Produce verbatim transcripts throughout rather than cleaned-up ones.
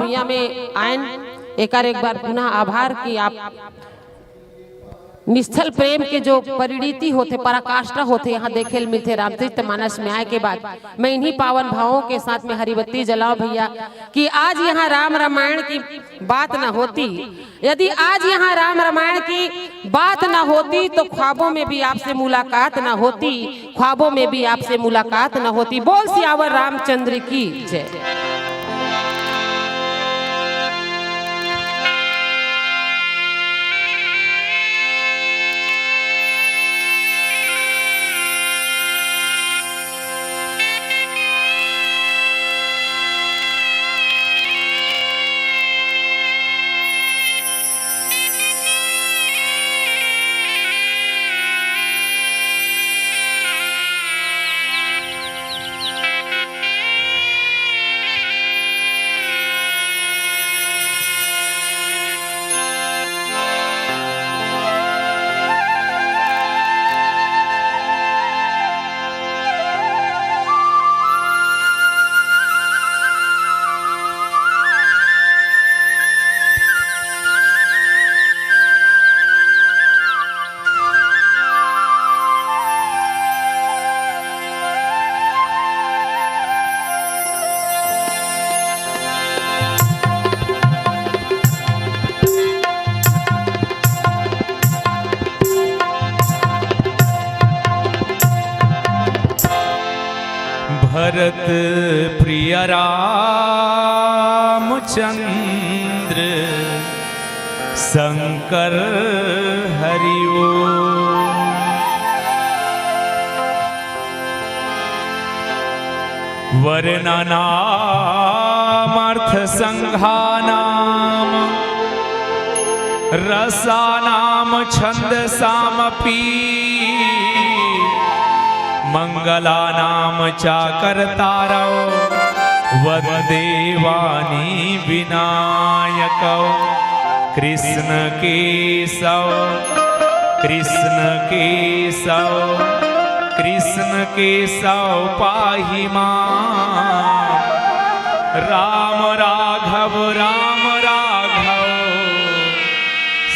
भुइयां में आयन, एकर एक बार पुनः आभार कि आप निश्छल प्रेम के जो परिणीति होथे, पराकाष्ठा होथे, यहाँ देखे ल मिलथे रामचरित मानस में आए के बाद। मैं इन्हीं पावन भावों के साथ में हरिबत्ती जलाऊं भैया, कि आज यहाँ राम रामायण की बात न होती, यदि आज यहाँ राम रामायण की बात न होती तो ख्वाबों में भी आपसे मुलाकात न होती, ख्वाबों में भी आपसे मुलाकात न होती। बोल सियावर रामचंद्र की जय। भरत प्रिय रामचंद्र शंकर हरि ओम। वर्णनानामर्थसंघानां रसानां छंदसामपि मंगलानां चाकर्तारौ वंदे वाणी विनायकौ। कृष्ण केशव, कृष्ण केशव, कृष्ण केशव पाहि मां। राम राघव, राम राघव,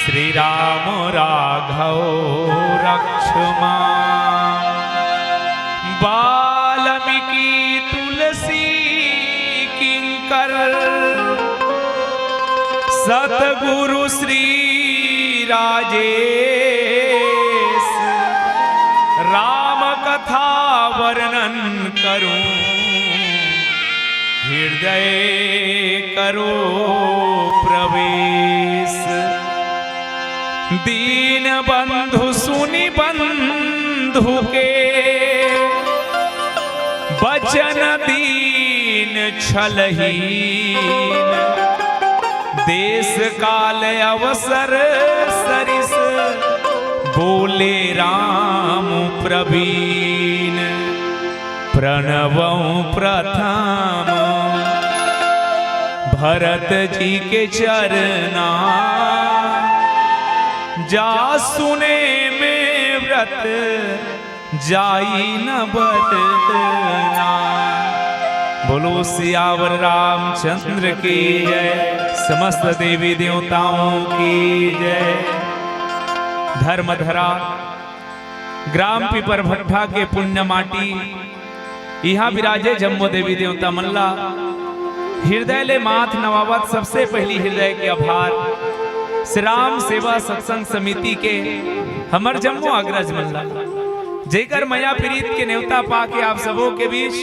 श्री राम राघव रक्ष मां। वाल्मीकि तुलसी किंकर सतगुरु श्री राजेश, राम कथा वर्णन करूं, हृदय करो प्रवेश। दीन बंधु सुनि बंधु के, बचन दीन छलहीन। देश काल अवसर सरिस, बोले राम प्रवीण। प्रणवं प्रथम भरत जी के चरना, जासु नेम व्रत जाई न बरना। बोलो सियावर रामचंद्र की जय, समस्त देवी देवताओं की जय। धर्मधरा ग्राम पीपर भट्ठा के पुण्य माटी, इहाँ विराजे जम्मो देवी देवता मन ला हृदय ले माथ नवावत सबसे पहिली हृदय के आभार श्री राम सेवा सत्संग समिति के हमर जम्मो अग्रज मन ला, जेकर मया प्रीत के नेवता पाके आप सबो के बीच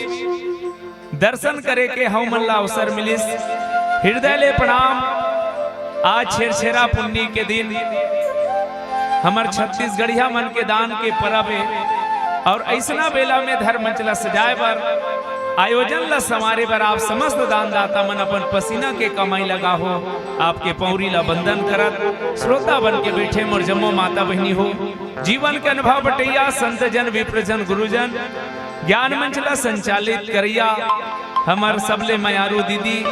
दर्शन करे के हमन ला अवसर मिलिस। हृदय ले प्रणाम। आज छेरछेरा पुन्नी के दिन हमर छत्तीसगढ़िया मन के दान के परब हे और अइसना बेला में धर्म मंच ला सजाए बर, आयोजन ला संवारे बर आप समस्त दानदाता मन अपन पसीना के कमाई लगा हो। आपके पौरी ला बंदन करत श्रोता बन के बैठे मोर जम्मो माता बहिनी हो, जीवन के अनुभव बटैया संत जन, विप्रजन, गुरुजन, ज्ञान मंच ला संचालित करैया हमर सबले मयारू दीदी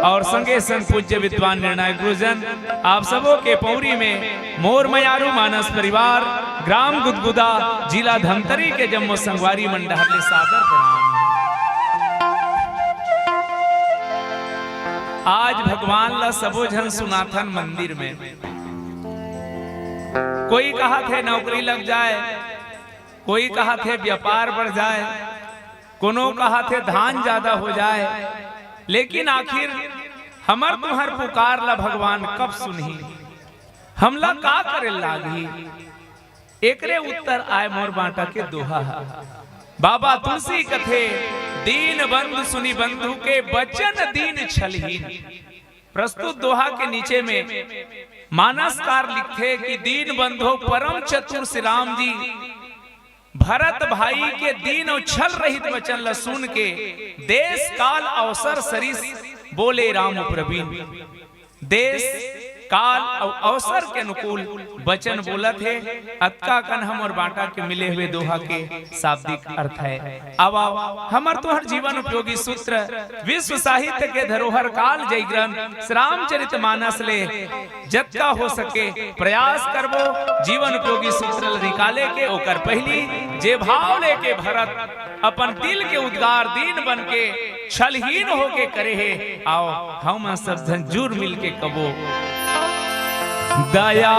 और संगे संग पूज्य विद्वान निर्णायक गुरुजन, आप सबो के पौरी में मोर मयारू मानस परिवार, ग्राम गुदगुदा, जिला धमतरी के जम्मो संगवारी मन डहर ले सादर प्रणाम। आज भगवान ला सबो झन सुनाथन मंदिर में। कोई कहत हे नौकरी लग जाए, कोई कहत हे व्यापार बढ़ जाए, कोनो कहत हे धान ज्यादा हो जाए, लेकिन आखिर हमर तुम्हर पुकार ला भगवान कब सुनही? हमला का करे लागही? एकरे उत्तर आय मोर बांटा के दोहा ह। बाबा तुलसी कथे, "दीन बंधु सुनि बंधु के, बचन दीन छलहीन।" प्रस्तुत दोहा के नीचे में मानसकार लिखथे कि दीन बंधो परम चतुर श्री राम जी, भरत भाई के दीन अउ छल रहित वचन ल सुन के, देश काल अवसर सरिस बोले राम प्रवीण। देश, काल अउ अवसर के अनुकूल वचन बोलत हे। अतका कन हमर बांटा के मिले हुए दोहा के शाब्दिक अर्थ हे। अब आओ, हमर तुंहर जीवन उपयोगी सूत्र, विश्व साहित्य के धरोहर काल जयी ग्रंथ श्री रामचरित मानस ले जतका हो सके प्रयास करबो जीवन उपयोगी सूत्र ल निकाले के। ओकर पहिली, जे भाव लेके भरत अपन दिल के उद्गार दीन बन के छलहीन होके करे हे, आओ, हमन सब झन जुर मिल के कबो, दया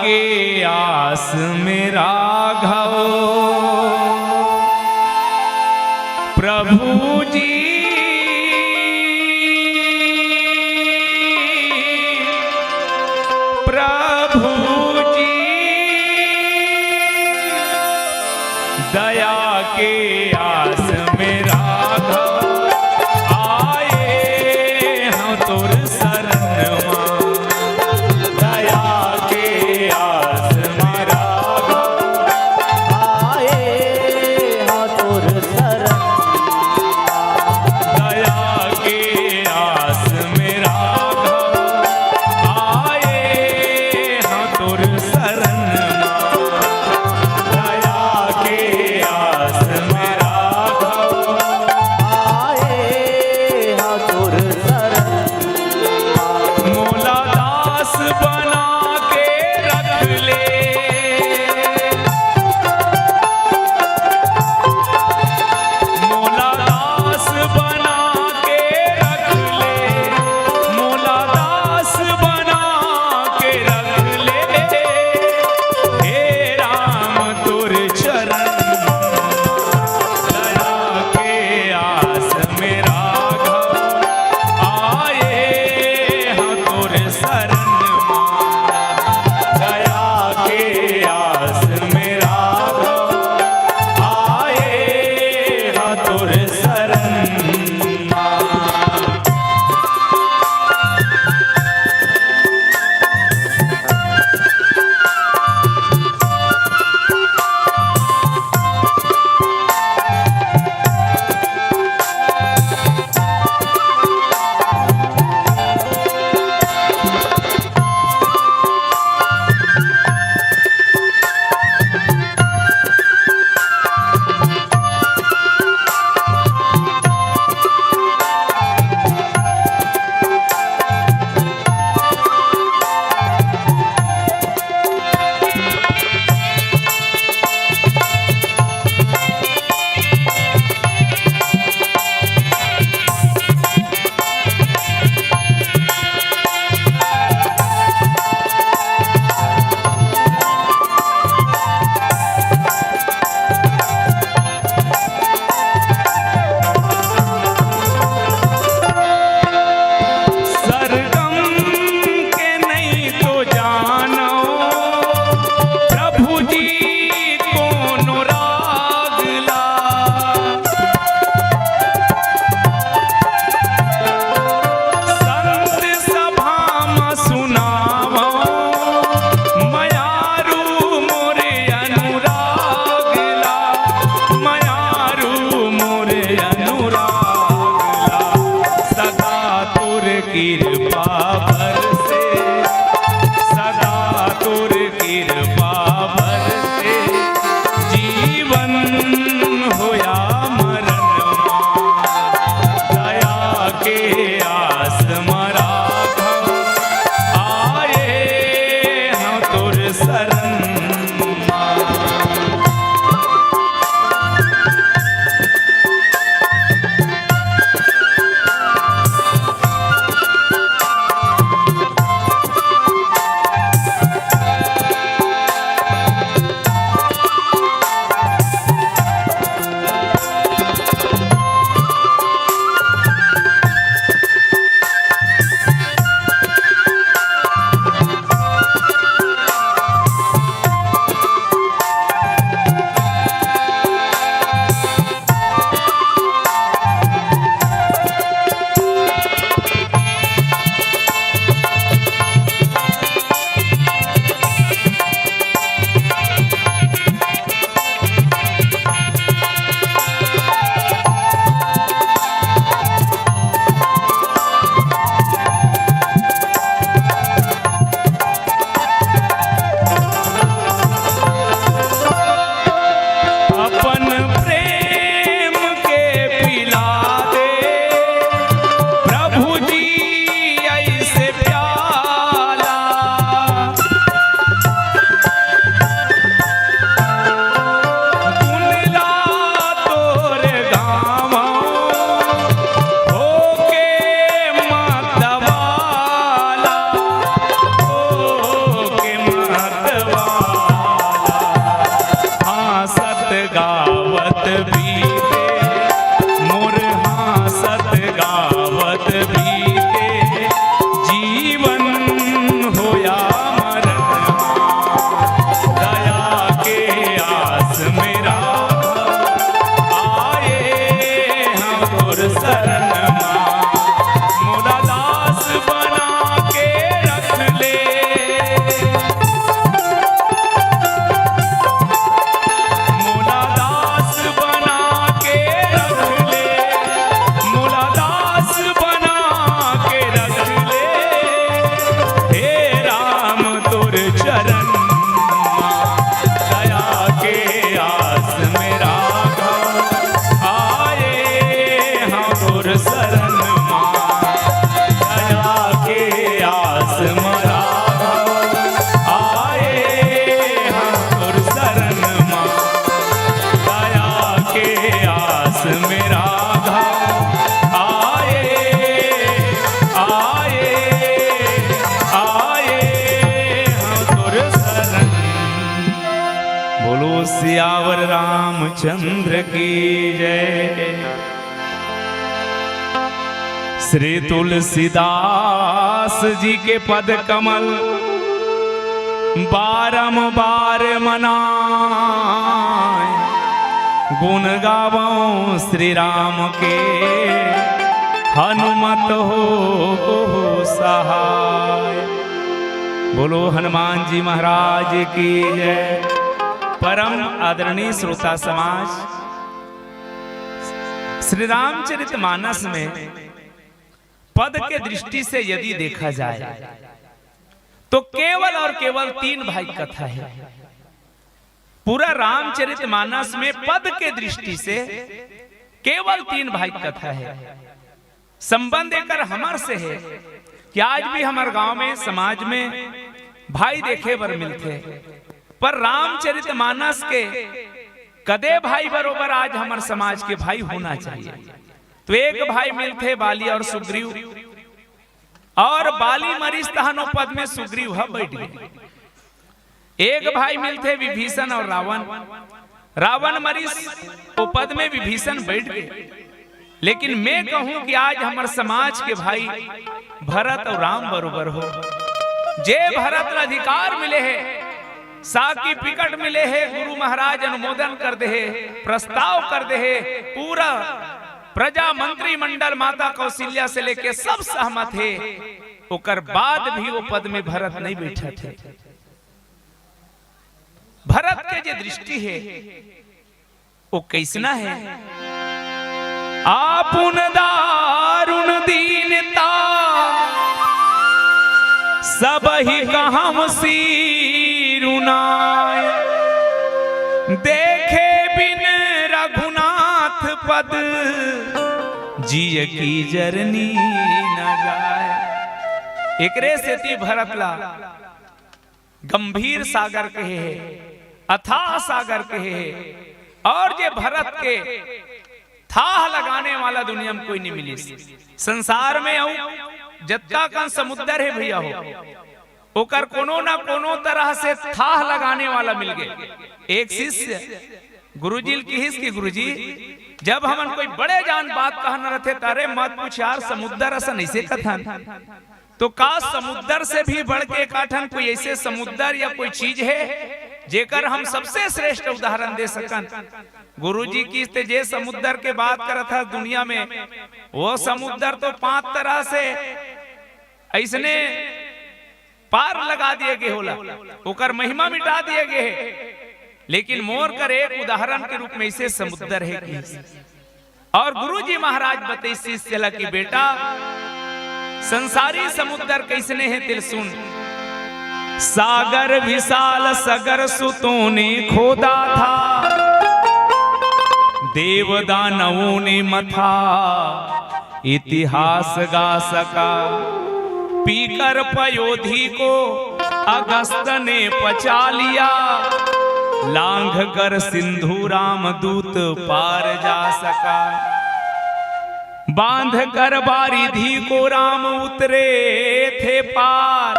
के आस में राघव प्रभु जी, प्रभु जी, दया के आस में राघव आए हम तोर शरण मा। दया के आस में राघव आए हम तोर शरण। दया के आस में राघव आए हम तोर शरण मा। दया के आस में राघव आए हा तोर शरण। मोला दास बना के रख ले, मोला दास बना के रख ले, मोला दास बना के रख ले। हे राम तोर चरण, दया के आस में राघव आए हम तोर शरण मा। दया के आस में राघव आए हम तोर शरण मा। सरगम के नइ तो जानो प्रभु जी कोनो राग ला। संत सभा म सुनावो मयारू मोर अनुराग ला, मयारू मोर अनुराग ला। सदा तोर कृपा बरसे, सदा तोर कृपा बरसे, जीवन होया मरण मा। दया के आस म राघव आए हम तोर शरण मा। सियावर रामचंद्र की जय। श्री तुलसीदास जी के पद कमल बारंबार मनाए, गुण गावों श्री राम के, हनुमत हो सहाय। बोलो हनुमान जी महाराज की जय। परम आदरणीय श्रोता समाज, श्री रामचरित मानस में पद के दृष्टि से यदि देखा जाए तो केवल और केवल तीन भाई कथा है। पूरा रामचरित मानस में पद के दृष्टि से केवल तीन भाई कथा है। संबंध एकर हमर से है कि आज भी हमर गांव में, समाज में भाई देखे बर मिलथे, पर रामचरित मानस के कदे भाई बरोबर आज हमर समाज के भाई होना चाहिए। तो एक भाई मिलथे बाली और सुग्रीव, और बाली मरिस तहन ओ पद में सुग्रीव ह बैठ गे। एक भाई मिलथे विभीषण और रावण, रावण मरिस ओ पद में विभीषण बैठ गे। लेकिन मैं कहूं कि आज हमर समाज के भाई भरत और राम बरोबर हो। जे भरत ला अधिकार मिले हे, साकी पिकट मिले हे, गुरु महाराज अनुमोदन कर दे हे, प्रस्ताव कर दे हे, पूरा प्रजा मंत्रिमंडल माता कौशल्या से लेके सब सहमत हे, ओकर बाद भी वो पद में भरत नहीं बैठत हे। भरत के जे दृष्टि हे, वो कैसना हे? आपुन दारुण दीनता, सबहि कहम सीरुनाय। देखे बिन रघुनाथ पद, जिय की जरनी न जाय। एकरे सेती भरत ला गंभीर सागर कहे हे, अथाह सागर कहे हे, और जे भरत के थाह लगाने वाला दुनिया में कोई नहीं मिलिस। संसार में अउ जतका कन समुद्र हे भैया हो, ओकर कोनो ना कोनो तरह से थाह लगाने वाला मिल गे। एक शिष्य गुरुजी ल किहिस कि गुरुजी, जब हमन कोई बड़े जान बात कहना रथे, त अरे मत पूछ यार, समुद्र असन ऐसे कथन। तो का समुद्र से भी बढ़ के एकाठन कोई ऐसे समुद्र या कोई चीज हे, जेकर हम सबसे श्रेष्ठ उदाहरण दे सकन? गुरुजी किहिस ते जे समुद्र के बात करत हस दुनिया में, वो समुद्र तो पांच तरह से ऐसने पार लगा दिए गे हे ओला, ओकर महिमा मिटा दिए गे हे। लेकिन मोर कर एक उदाहरण के रूप में ऐसे समुद्र हे कि, और गुरुजी महाराज बतइस शिष्य ला कि बेटा, संसारी समुद्र कैसने हे तेला सुन। सागर विशाल सगर सुतों ने खोदा था, देव दानवों ने मथा इतिहास गा सका। पीकर पयोधी को अगस्त ने पचा लिया, लांघ कर सिंधु रामदूत पार जा सका। बांध कर बारिधि को राम उतरे थे पार,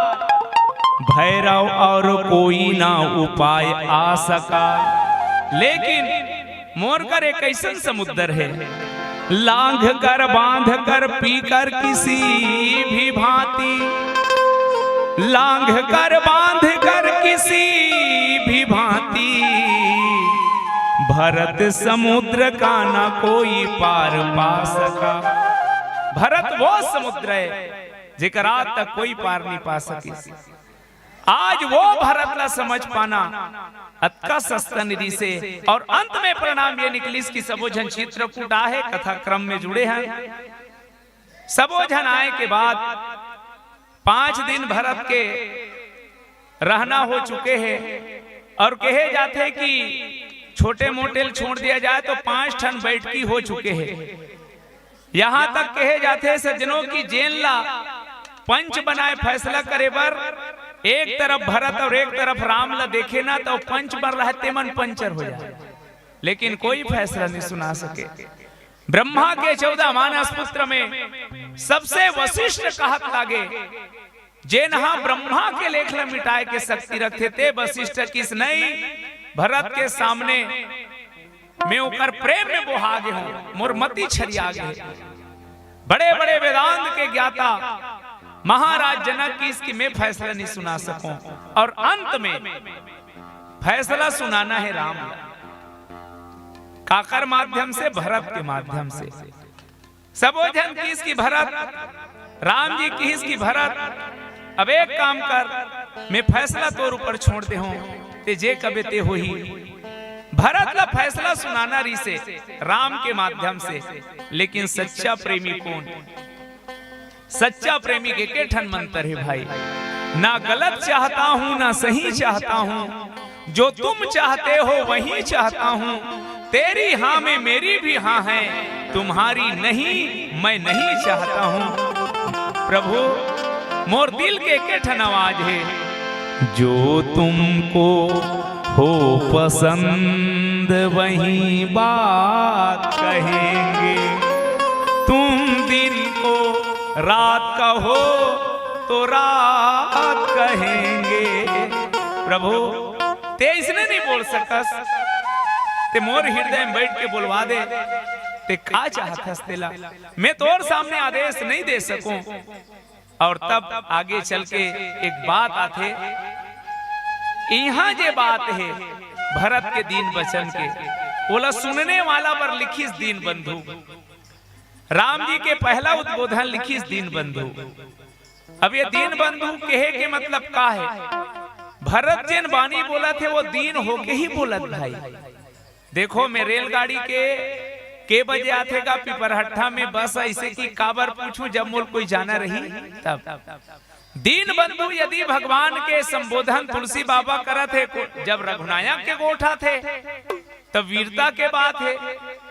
भैरव और कोई ना उपाय आ सका। लेकिन मोर कर एक ऐसन समुद्र हे, लांघ कर बांध कर पी कर किसी भी भांति, लांघ कर बांध कर किसी भी भांति, भरत समुद्र का ना कोई पार पा सका। भरत वो समुद्र हे, जेकर आज तक कोई पार नहीं पा सकिस। आज वो भरत ला समझ पाना अतका सस्ता नइ रिहिसे। और अंत में परिणाम ये निकलिस कि सबो झन चित्रकूट आहे, कथा क्रम में जुड़े हन। सबो झन आए के बाद पांच दिन भरत के रहना हो चुके हे और कहे जाथे कि छोटे मोटे ल छोड़ दिया जाए तो पांच ठन बैठकी हो चुके हे। यहां तक कहे जाथे सज्जनों कि जेन ला पंच बनाए फैसला करे बर एक तरफ भरत और एक तरफ राम ला देखे ना, तो पंच बन रहा तेमन पंचर हो जाए, लेकिन कोई फैसला नहीं सुना सके। ब्रह्मा के चौदह मानस पुत्र में सबसे वशिष्ठ कहत लागे, जेन हा ब्रह्मा के लेख ला मिटाए के शक्ति रखथे, ते वशिष्ठ किस नहीं। भरत के सामने मैं ओकर प्रेम में बोहा गे हूं, मोर मति छरिया गे हे। बड़े बड़े वेदांत के ज्ञाता महाराज जनक किहिस कि मैं फैसला नहीं सुना सकूं, और अंत में फैसला सुनाना हे राम ला। काकर माध्यम से? भरत के माध्यम से। सबो झन किहिस कि भरत, राम जी किहिस कि भरत, अब एक काम कर, मैं फैसला तोर ऊपर छोड़ दे हूं, ते जे कबे ते होही। भरत ला फैसला सुनाना रिहिसे राम के माध्यम से, लेकिन सच्चा प्रेमी कोन? सच्चा प्रेमी के एके ठन मंत्र हे भाई, ना गलत चाहता हूं, ना सही चाहता हूं, जो तुम चाहते हो वही चाहता हूं, तेरी हां में मेरी भी हां है, तुम्हारी नहीं मैं नहीं चाहता हूं। प्रभु, मोर दिल के एके ठन आवाज हे, जो तुमको हो पसंद वही बात कहेंगे, तुम दिन को रात कहो तो रात कहेंगे। प्रभु, ते अइसने नहीं बोल सकस, ते मोर हृदय में बैठ के बोलवा दे, ते का चाहत हस तेला, मैं तोर सामने आदेश नहीं दे सकूं। और तब आगे चल के एक बात आथे, इहां जे बात हे भरत के दीन वचन के, ओला सुनने वाला बर लिखिस दीन बंधु। राम जी के पहला उद्बोधन लिखिस दीन बंधु। अब ये दीन बंधु कहे के मतलब का हे? भरत जेन बानी बोलत हे, वो दीन होके ही बोलत भाई। देखो, मैं रेलगाड़ी के, के बजे आथे का पिपरहट्ठा में बस, अइसे कि काबर पूछूं, जब मोर कोई जाना रही तब। दीन बंधु यदि भगवान के संबोधन तुलसी बाबा करत हे, को-, जब रघुनायक के गोठ आथे, तब वीरता के बात हे,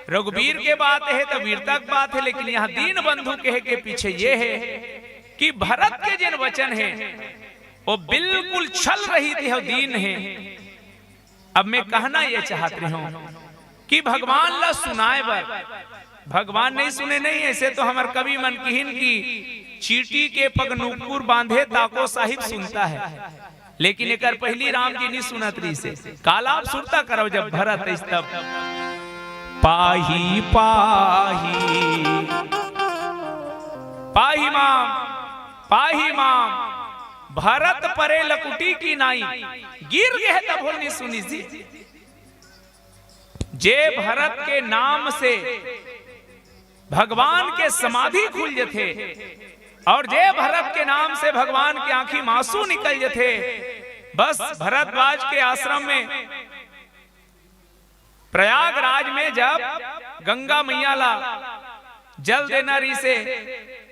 रघुवीर के बात हे, तब वीरता के बात हे, लेकिन यहां दीन बंधु कहे के पीछे ये हे कि भरत के जेन वचन हे, वो बिल्कुल छल रहित हे, दीन हे। अब मैं कहना ये चाहत रहे हूं कि भगवान ला सुनाए बर, भगवान नहीं सुने नहीं, अइसे तो हमर कवि मन किहिन कि चींटी के पग नूपुर बांधे ताको साहिब सुनता है, लेकिन एकर पहिली राम जी नहीं सुनत रहिसे। काला आप सुरता करव, जब भरत अइस तब, पाही पाही, पाही माम, पाही माम, भरत परे लकुटी की नाई, गिर गे हे तभो नहीं सुनिस जी। जे भरत के नाम से भगवान के समाधि खुल जथे और जे भरत के नाम से भगवान के आंखी में आंसू निकल जथे, बस भरद्वाज के आश्रम में प्रयागराज में जब गंगा मैया ला जल देना रिहिसे,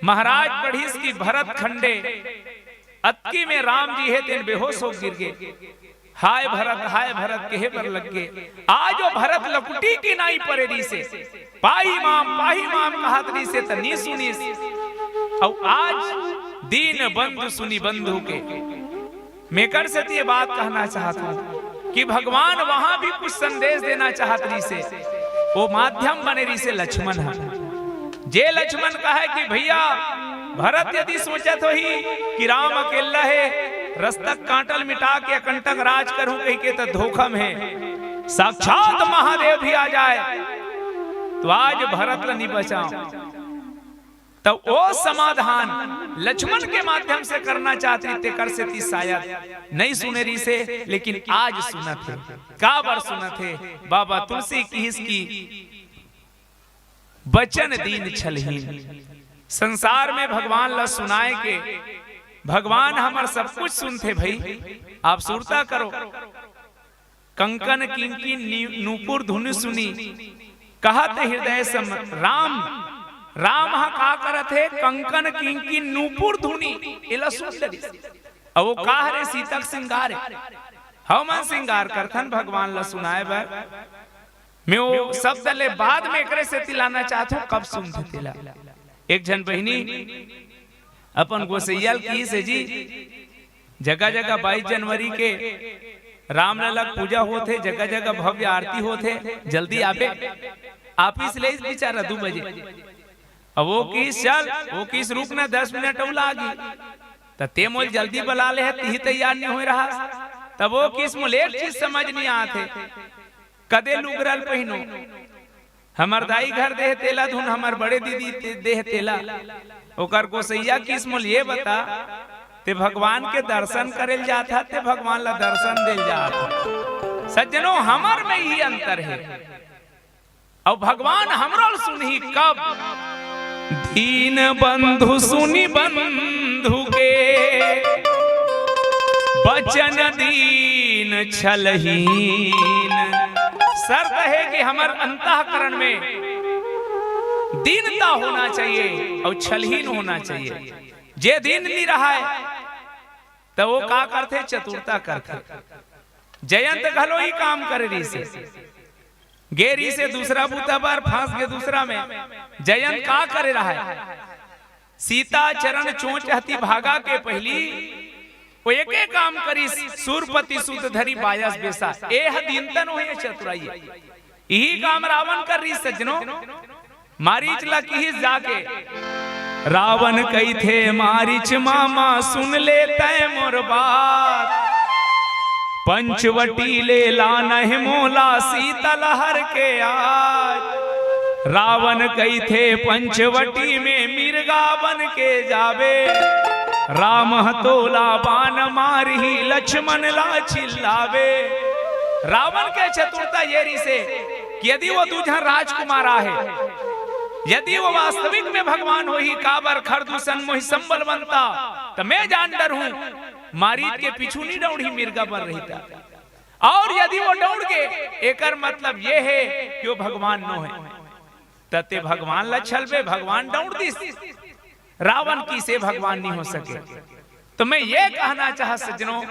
महाराज पढ़िस कि भरत खंडे, अतकी में राम जी हे तेन बेहोश हो गिर गे। हाय भरत, हाय भरत कहे बर लग गे। आज वो भरत लकुटी की नाई परे रिहिसे, पाही माम, पाही माम कहत रिहिसे त नी सुनिस। अउ आज दीन बंधु सुनी बंधु के। मैं एकर सेती ये बात कहना चाहत हूं कि भगवान वहां भी कुछ संदेश देना चाहत रिहिसे, वो माध्यम बने रिहिसे लक्ष्मण ह। जे लक्ष्मण कहे कि भैया, भरत यदि सोचत होही कि राम अकेला हे, रस्तक कांटल मिटा के अकंटक राज करूं कहिके, त धोखा में हे। साक्षात महादेव भी आ जाए तो आज भरत ल नी बचाओ। त वो समाधान लक्ष्मण के माध्यम से करना चाहत रहिस, तेकर सेती शायद नहीं सुने रिहिसे, लेकिन आज सुनत हे। काबर सुनत हे? बाबा तुलसी किहिस कि बचन दीन छलहीन। संसार में भगवान ला सुनाए के, भगवान हमर सब कुछ सुनथे भाई। आप सुरता करो, कंकन किंकिन नी-, नूपुर धुनि सुनी, कहत हृदय सम-, राम, राम ह का करत हे? कंकन किंकिन नूपुर धुनि, एला सुन डरिस। अउ वो का हरे? सीतक सिंगार हे। हमन सिंगार करथन भगवान ला सुनाए बर। मैं वो शब्द ले बाद में एकरे सेती लाना चाहत हूं, कब सुनथे तेला। एक झन बहिनी अपन गोसैया ल किहिस हे जी, जगह जगह बाईस जनवरी के रामलला के पूजा होथे, जगह जगह भव्य आरती होथे, जल्दी आबे। आपिस ले आइस बिचारा दू बजे। अब वो किहिस चल, वो किहिस रुक ना, दस मिनट अउ लागही। त ते मोल जल्दी बला ले हे, तिही तैयार नहीं होए रहस। तब वो किस मोला एक चीज समझ नहीं आत हे, कदे लुगरा ल पहिनो। हमर दाई घर देह तेला धुन, हमर बड़े दीदी ते-, देह तेला। ओकर गोसैया किस मोला ये बता, ते भगवान के दर्शन करे ल जात हा, ते भगवान ला दर्शन दे ल जात हा। सज्जनों, हमर में ही अंतर हे। अउ भगवान हमरो ल सुनही कब? दीन बंधु सुनि बंधु के, बचन दीन छलहीन। शर्त हे कि हमर अंतःकरण में दीनता होना चाहिए अउ छलहीन होना चाहिए। जे दीन नी रहय, त वो का करथे? चतुरता करथे। जयंत घलो ही काम करे रहिसे। गे रहिसे दूसरा बूता बर, फंस गे दूसरा में। जयंत का करे रहय? सीता चरण चोंच हती भागा के पहिली वो एके काम करिस, सूरपति सुत धरि बायस बेसा। एह दीनता नोहे, चतुराई हे। इही काम रावण कर रहिस सज्जनों। मारीच ला किहिस जाके, रावण कहिथे, मारीच मामा सुन ले तैं मोर बात, पंचवटी ले लानहे मोला सीता ल हर के आज। रावण कहिथे, पंचवटी में मिर्गा बन के जाबे, राम ह तोला बान मारही, लक्ष्मण ला चिल्लाबे। रावण के चतुरता ये रहिसे कि यदि वो दू झन राजकुमार आहे, यदि वो वास्तविक में भगवान होही, काबर खरदूषण मोहि संबलवंता, त मैं जान डरहूं, मारीच के पीछू नी दौड़ही, मिर्गा बन रहिता। अउ यदि वो दौड़ गे, एकर मतलब ये हे कि वो भगवान नोहे। त ते भगवान ला छलबे, भगवान दौड़ दिस। रावण किसे भगवान नहीं हो सके। तो मैं ये कहना चाह सज्जनों,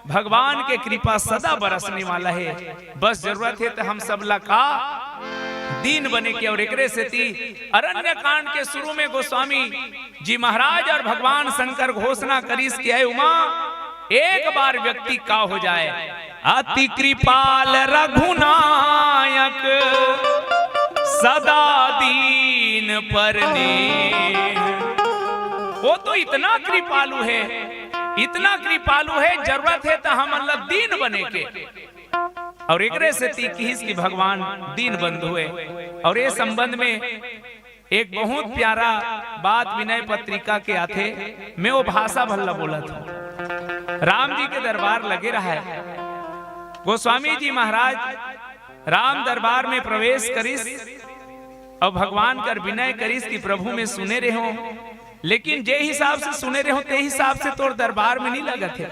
भगवान के कृपा सदा बरसने वाला हे। बस जरूरत हे तो हम सब ला का दीन बने के। अउ एकरे सेती अरण्य कांड के शुरू में गोस्वामी जी महाराज अउ भगवान शंकर घोषणा करिस कि हे उमा, एक बार व्यक्ति का हो जाए, अति कृपाल रघुनायक सदा दीन पर नेह। वो तो इतना कृपालु हे, इतना कृपालु हे, जरूरत हे त हमन ला दीन बने के। अउ एकरे सेती किहिस कि भगवान दीन बंधु हे। अउ ए संबंध में एक बहुत प्यारा बात विनय पत्रिका के आथे, मैं वो भाषा भर ला बोलत हूँ। राम जी के दरबार लगे रहय, गोस्वामी जी महाराज राम दरबार में प्रवेश करिस अउ भगवान कर विनय करिस कि प्रभु मैं सुने रेहेंव, लेकिन जे हिसाब से सुने रेहेंव ते हिसाब से तोर दरबार में नहीं लगत हे।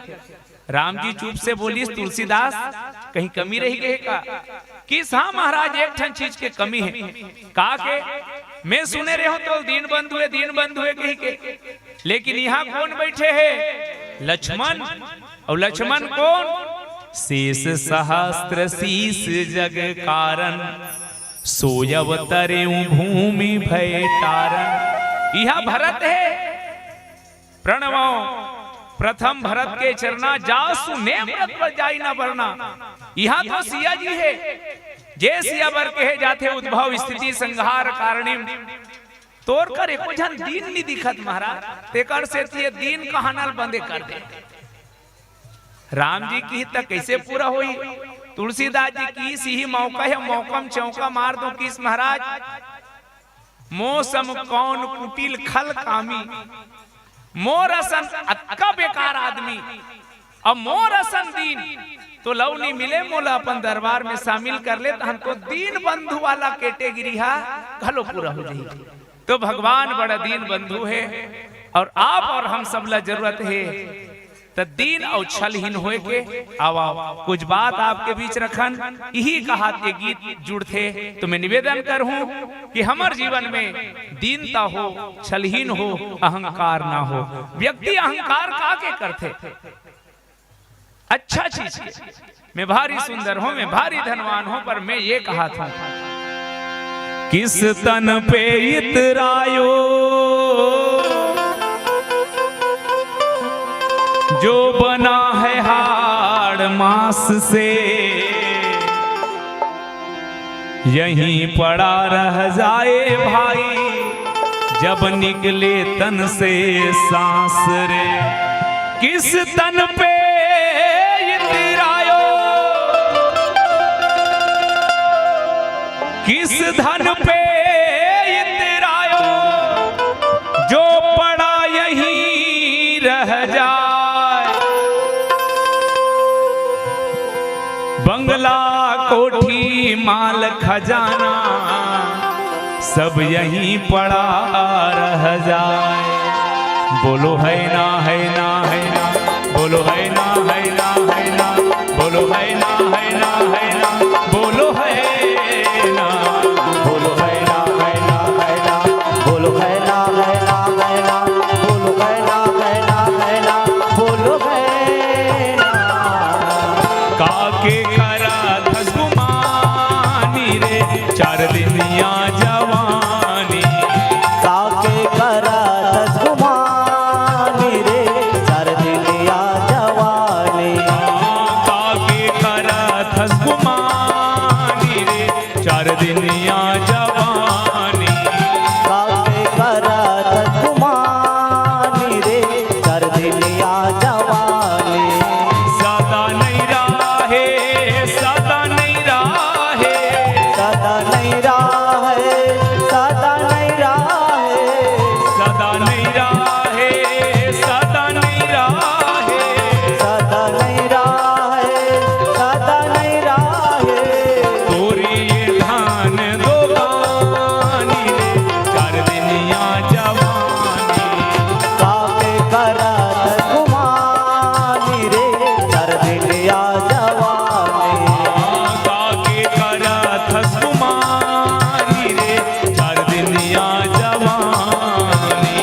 राम जी चुप से बोलिस, तुलसीदास, कहीं कमी रहि गे का? किहिस, हाँ महाराज, एक ठन चीज के कमी हे। का के? मैं सुने रेहेंव तोला दीन बंधु हे, दीन बंधु हे कहि के, लेकिन इहाँ कोन बइठे हे? लक्ष्मण। अउ लक्ष्मण कोन? शेष सहस्त्र शीश जग कारण, सोई अवतरेउ भूमि भय टारन। इहाँ भरत हे, प्रणवं प्रथम भरत के चरना, जासु नेम रत पर जाई न बरना। इहाँ तो सिया जी हे, जे सिया बर कहे जाथे उद्भव स्थिति संहार कारणिम। तोर कर एको झन दीन नी दिखत महाराज, तेकर सेती ये दीन कहाना ल बंदे कर दे। राम जी किहिस त कइसे पूरा होही? तुलसीदास जी किहिस इही मौका हे, मौका म चौका मार दूं। किहिस महाराज, मो सम कौन कुटिल खल कामी, मोर असन अतका बेकार आदमी, अउ मोर असन दीन तो लव नी मिले, मोला अपन दरबार में शामिल कर ले, त हमको दीन बंधु वाला category हा घलो पूरा हो जाही। तो भगवान बड़ा दीन बंधु हे, अउ आप अउ हम सब ला जरूरत हे त दीन अउ छलहीन होए के। आवा, कुछ बात आपके बीच रखन, इही कहात ये गीत जुड़थे। तो मैं निवेदन करहूं कि हमर जीवन में दीनता हो, छलहीन हो, अहंकार ना हो। व्यक्ति अहंकार का के करथे? अच्छा चीज के। मैं भारी सुंदर हूं, मैं भारी धनवान हूं, पर मैं ये कहात हूं, किस तन पे इतरायो, जो बना है हाड़ मांस से, यहीं पड़ा रह जाए भाई, जब निकले तन से सांस रे। किस तन पे इतरा धन पे इतरायो, जो पड़ा यहीं रह जाए। बंगला, कोठी, माल, खजाना, सब यहीं पड़ा रह जाए। बोलो है ना, है ना, है ना, बोलो है ना, है ना, है ना, बोलो है ना, है ना, है ना, बोलो है ना। बोलो है ना, है ना, है ना, बोलो है ना, है ना, है ना, बोलो है ना, है ना, है ना, बोलो है ना। काके करत हस गुमानी रे, चार दिन या जवानी। काके करत हस गुमानी रे, चार दिन या जवानी। हाँ, काके करत हस गुमानी रे, चार दिन या जवानी। काके करत हस गुमानी रे, चार दिन या जवानी। सदा नहीं राहे, सदा नहीं राहे। सदा नहीं राहे, सदा नहीं राहे। सदा नहीं राहे, सदा नहीं राहे। सदा नहीं राहे, सदा नहीं राहे। तोरी ये धान दो पानी रे, चार दिन या जवानी। काके करत गुमानी रे, चार दिन या जवानी। काके करत हस गुमानी रे, चार दिन या जवानी।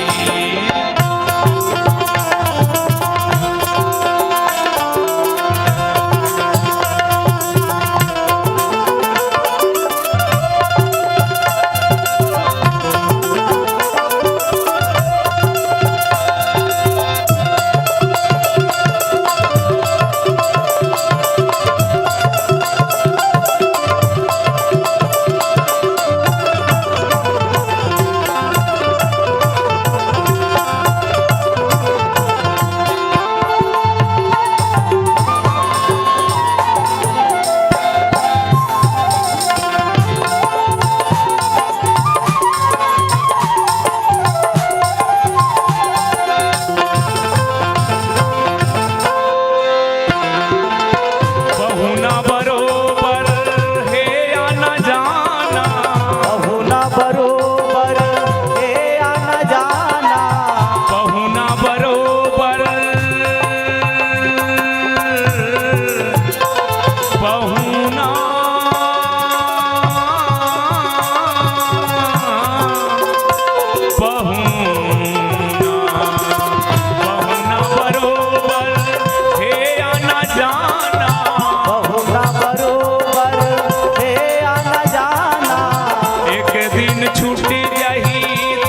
पहुना बरोबर हे आना जाना। पहुना बरोबर हे आना जाना। पहुना बरोबर पहुना, पहुना, पहुना बरोबर हे आना जाना। पहुना बरोबर हे आना जाना। एक दिन छूट जाही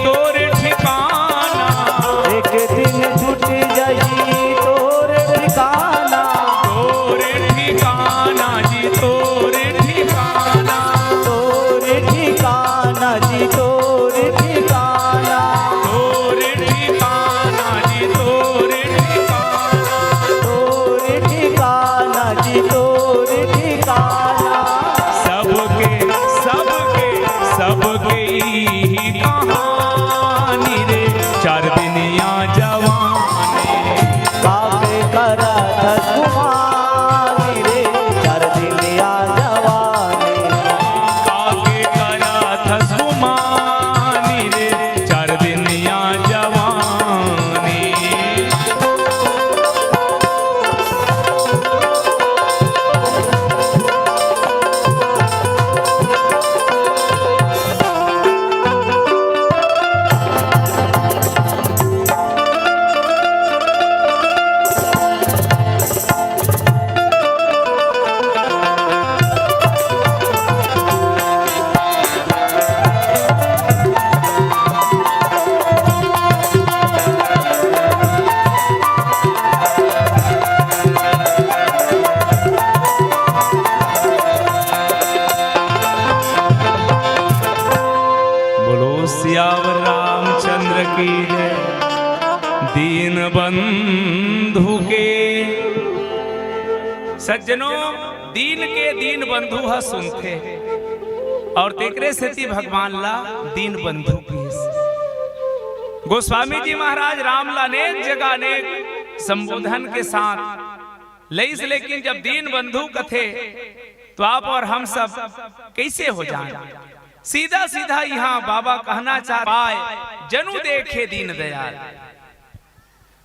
तोर ठिकाना। एक दिन छूट जाही तोर ठिकाना। तोर ठिकाना जी, तोर ठिकाना। तोर ठिकाना जी, तोर ठिकाना। तोर ठिकाना जी, तोर ठिकाना। तोर ठिकाना जी, तोर ठिकाना। सबके, सबके, सबके इही कहानी रे, चार दिन या जवानी। काके करत हस गुमानी रे, चार दिन या जवानी। काके करत हस गुमानी रे, चार दिन या जवानी। बोलो सियावर रामचंद्र की जय। दीन बंधु के सज्जनों, दीन के दीन बंधु ह सुनथे। और तेकरे सेती भगवान ला दीन बंधु कहिस। गोस्वामी जी महाराज राम ला अनेक जगह अनेक संबोधन के साथ लइस, लेकिन जब दीन बंधु कथे तो आप और हम सब कैसे हो जान? सीधा सीधा यहाँ बाबा कहना चाह पाए, जनु देखे दीन दयाल।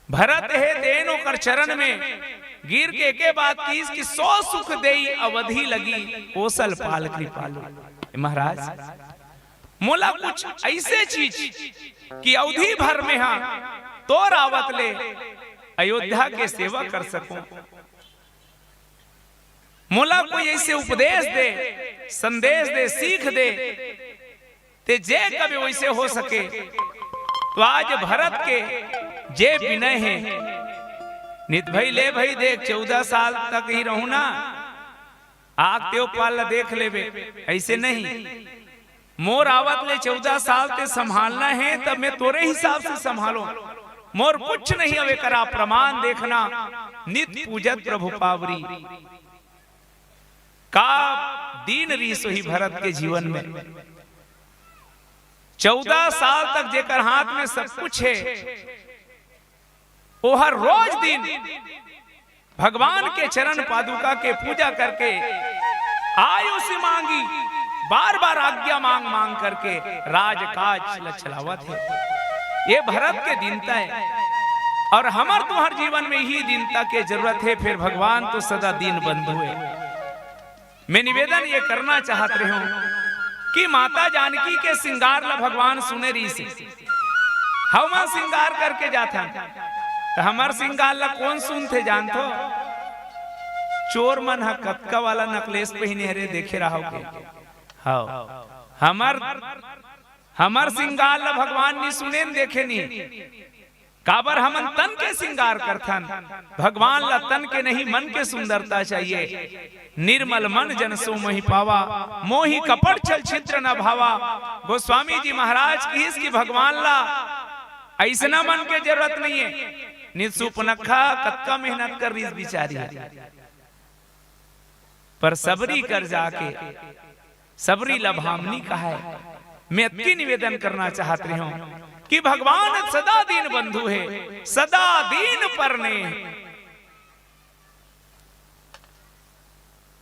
भरत हे तेन ओकर चरण में गिर के एके बात किस कि सौ सुख देई अवधि लगी, कोसल पाल कृपालु। ए महाराज, मोला कुछ ऐसे चीज कि अवधि भर में हा तोर आवत ले अयोध्या के सेवा कर सकूं। मोला कोई ऐसे उपदेश दे, संदेश दे, सीख दे, ते जे कभी वैसे हो सके। तो आज भरत के जे विनय हे, नित भाई ले भाई देख, चौदह साल तक ही रहूं ना, आग तेव पाल ला देख लेबे, ऐसे नहीं। मोर आवत ले चौदह साल ते संभालना हे, तब मैं तोरे हिसाब से संभालो। मोर कुछ नहीं, अब एकरा प्रमाण देखना, नित पूजत प्रभु पावरी। का दीन रीस होही भरत के जीवन में। चौदह साल तक जेकर हाथ में सब कुछ हे, ओहर रोज दिन भगवान के चरण पादुका के पूजा करके आयुष मांगी, बार बार आज्ञा मांग मांग करके राजकाज ल चलावत हे। ये भरत के दीनता हे और हमर तुम्हर जीवन में ही दीनता के जरूरत हे। फिर भगवान तो सदा दीन बंधु हे। मैं निवेदन ये करना चाहत रहे हूं कि माता जानकी के श्रृंगार ला भगवान सुने रहिस हे। हमन श्रृंगार करके जाथन, त हमर श्रृंगार ला कोन सुनथे जानथो? चोर मन ह कतका वाला necklace पहिने हरे, देखे रहव के? हव। हमर, हमर श्रृंगार ला भगवान नी सुने न देखे नी। काबर हमन तन के श्रृंगार करथन, भगवान ला तन के नहीं, मन के सुंदरता चाहिए। निर्मल मन जन सो मोहि पावा, मोहि कपट छल छिद्र न भावा। गोस्वामी जी महाराज कहिस कि भगवान ला अइसना मन के जरूरत नहीं हे। नित सुपनखा कतका मेहनत कर रहिस बिचारी, पर सबरी कर जाके सबरी ला भामनी कहाय। मैं अतकी निवेदन करना चाहत रहे हूं कि भगवान सदा दीन बंधु हे, सदा दीन पर ने,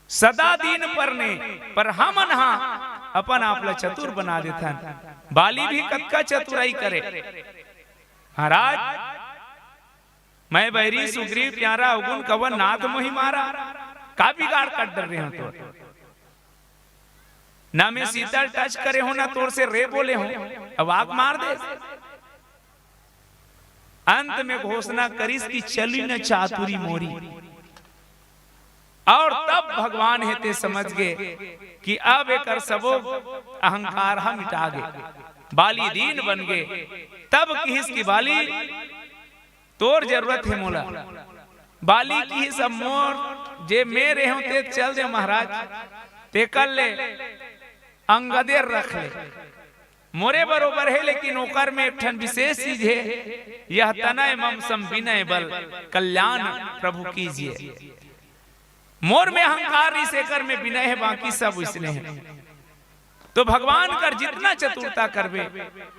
सदा दीन पर ने, पर हमन हा अपन आप ला चतुर बना देथन। बाली भी कतका चतुराई करे। महाराज, मैं बैरी सुग्रीव प्यारा अवगुण कवन नाथ मोहि मारा। का बिगाड़ कर डर रहे हो तो? ना मैं सीता touch करे हो, ना तोर से रे बोले हो, अब आग मार दे। अंत में घोषणा करिस कि चली न चातुरी मोरी। और तब भगवान हे ते समझ गे कि अब एकर सबो अहंकार ह मिटा गे, बाली दीन बन गे। तब किहिस कि बाली, तोर जरूरत हे मोला। बाली किहिस, अब मोर जे मैं रेहूं ते चल दे महाराज, ते कर ले, अंगदेर रख ले, मोरे बरोबर हे, लेकिन ओकर में एक ठन विशेष चीज हे, यह तनय मम सम विनय बल, कल्याण प्रभु कीजिए। मोर में अहंकार रहिस, एकर में विनय हे, बाकी सब उसने हे। तो भगवान कर जितना चतुरता करबे,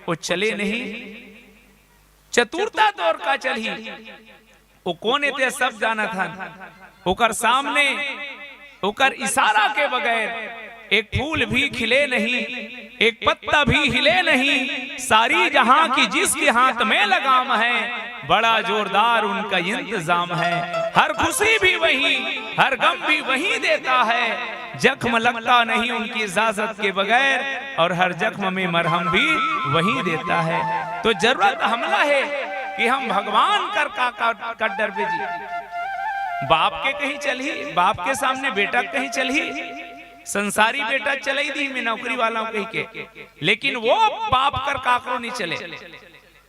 वो चले नहीं। चतुरता तोर का चलही, वो कोन हे ते सब जानत हन। ओकर सामने, ओकर इशारा के बगैर एक फूल भी खिले नहीं, एक पत्ता भी हिले नहीं। सारी जहां की जिसके हाथ में लगाम है, बड़ा जोरदार उनका इंतजाम है। हर खुशी भी वही, हर गम भी वही देता है। जख्म लगता नहीं उनकी इजाजत के बगैर, और हर जख्म में मरहम भी वही देता है। तो जरूरत हमला हे कि हम भगवान कर का, का, का डरबे जी। बाप के कहीं चलही, बाप के सामने बेटा कहीं चलही, संसारी बेटा चलई दी मैं नौकरी वाला हूं कहि के, लेकिन वो बाप कर काकरो नहीं चले।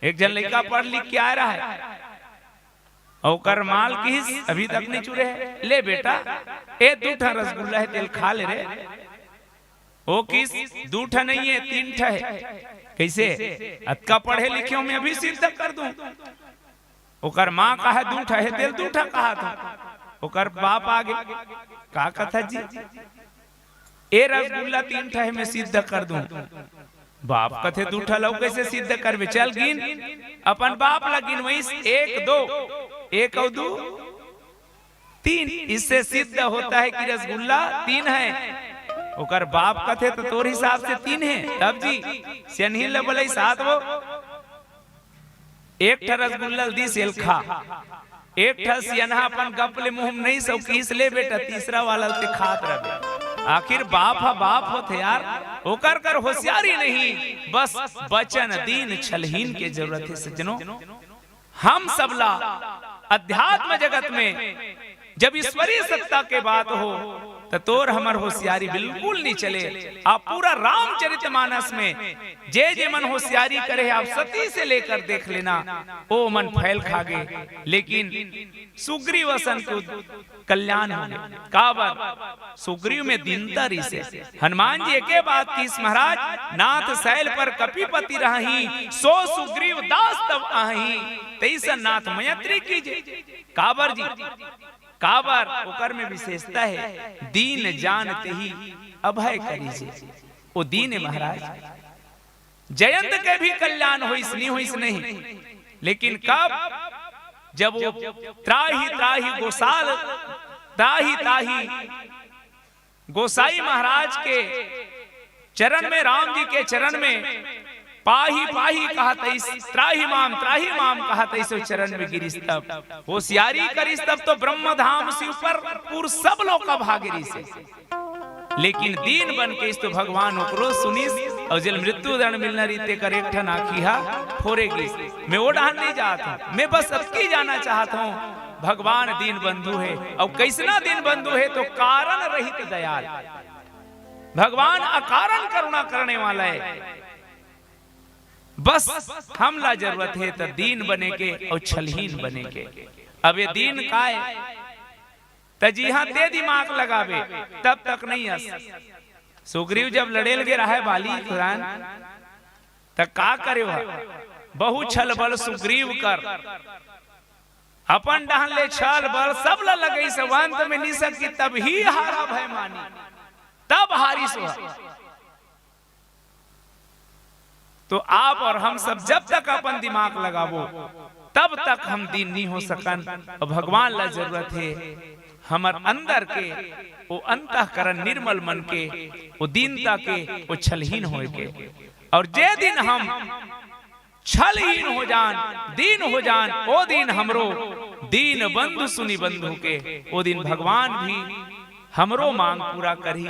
एक झन लइका पढ़ लिख के आय रहय, अउ ओकर माल किहिस अभी तक नहीं चुरे हे। ले बेटा, ए दू ठा रसगुल्ला हे, तेल खा ले रे। ओ किहिस, दू ठा नहीं हे, तीन ठा हे। कइसे? अतका पढ़े लिखे हूं मैं, अभी सिद्ध कर दूं। ओकर मां कहे दू ठा हे, तेल दू ठा कहात हंव। ओकर बाप आगे, का कथा जी? ए रसगुल्ला तीन ठा हे, मैं सिद्ध कर दूं। बाप कथे, "दू ठा ल अउ कइसे सिद्ध करबे? चल गिन।" अपन बाप ला गिनवइस, एक, दो, एक अउ दू, तीन। इससे सिद्ध होता है कि रसगुल्ला तीन है। ओकर बाप कथे, "तो तोर हिसाब से तीन है।" तब जी, सियनहिन ल बोलइस, "सात वो।" एक ठा रसगुल्ला ल दीस, "ए ल खा।" एक ठा सियनहा अपन गप ले मुंह में नइ सउकिस, "ले बेटा, तीसरा वाला ल ते खात रह।" आखिर बाप ह बाप होथे यार, ओकर कर होशियारी नहीं, बस बचन दीन छलहीन के जरूरत हे सज्जनों। हम सबला अध्यात्म जगत में जब ईश्वरीय सत्ता के बात हो, त तोर हमर होशियारी बिल्कुल नहीं चले। आप पूरा रामचरित मानस में जे जे मन होशियारी करे हे, आप सती से लेकर देख लेना, ओ मन फैल खागे। लेकिन सुग्रीव असन के उद-, कल्याण होगे। काबर? सुग्रीव में दीनता रिहिसे। हनुमान जी एके बात किहिस, "महाराज, नाथ सैल पर कपिपति रहहीं, सो सुग्रीव दास तब आहहीं।" तइसन नाथ मैत्री कीजे। काबर जी? काबर? ओकर में विशेषता हे, "दीन जान तेहि अभय करीजे।" ओ दीन हे महाराज। जयंत के भी कल्याण होइस, नहीं होइस नहीं, लेकिन कब? जब वो त्राहि त्राहि गोसाल, त्राहि त्राहि गोसाई महाराज के चरण में, राम जी के चरण में पाही पाही कहत अइस, त्राहि माम, त्राहि माम कहत अइस, ओ चरण में गिरिस तब, होशियारी करिस तब तो ब्रह्मधाम से ऊपर पूर सब लोग का भाग गिरिस। लेकिन दीन बन के अइस तो भगवान ओकरो सुनिस, अउ जेल मृत्यु दंड मिलना रहिस तेकर एक ठन आँखी हा फोरे गिस। मैं ओ डहन नहीं जात हूँ, मैं बस अतकी जाना चाहत हूँ, भगवान दीन बंधु हे, अउ कइसना दीन बंधु हे तो कारण रहित दयाल। भगवान अकारण करुणा करने वाला हे। बस हमला जरूरत हे त दीन बने के अउ छलहीन बने के। अब ये दीन काय? त जिहां ते दिमाग लगाबे, तब तक नहीं अस। सुग्रीव जब लड़े लगे रहे बाली खुरान, त का करे वह? बहु छल बल सुग्रीव कर, अपन डहन ले छल बल सब ल लगइस, अंत में निसक की तब ही हारा भय मानी, तब हारिस वह। तो आप और हम सब जब तक अपन दिमाग लगाबो, तब तक हम दीन नहीं हो सकन। और भगवान ला जरूरत हे हमर अंदर के, वो अंतःकरण निर्मल मन के, वो दीनता के, वो छलहीन होए के। और जे दिन हम छलहीन हो जान, दीन हो जान, ओ दिन हमरो दीन बंधु सुनी बंधु के, ओ दिन भगवान भी हमरो मांग पूरा करही,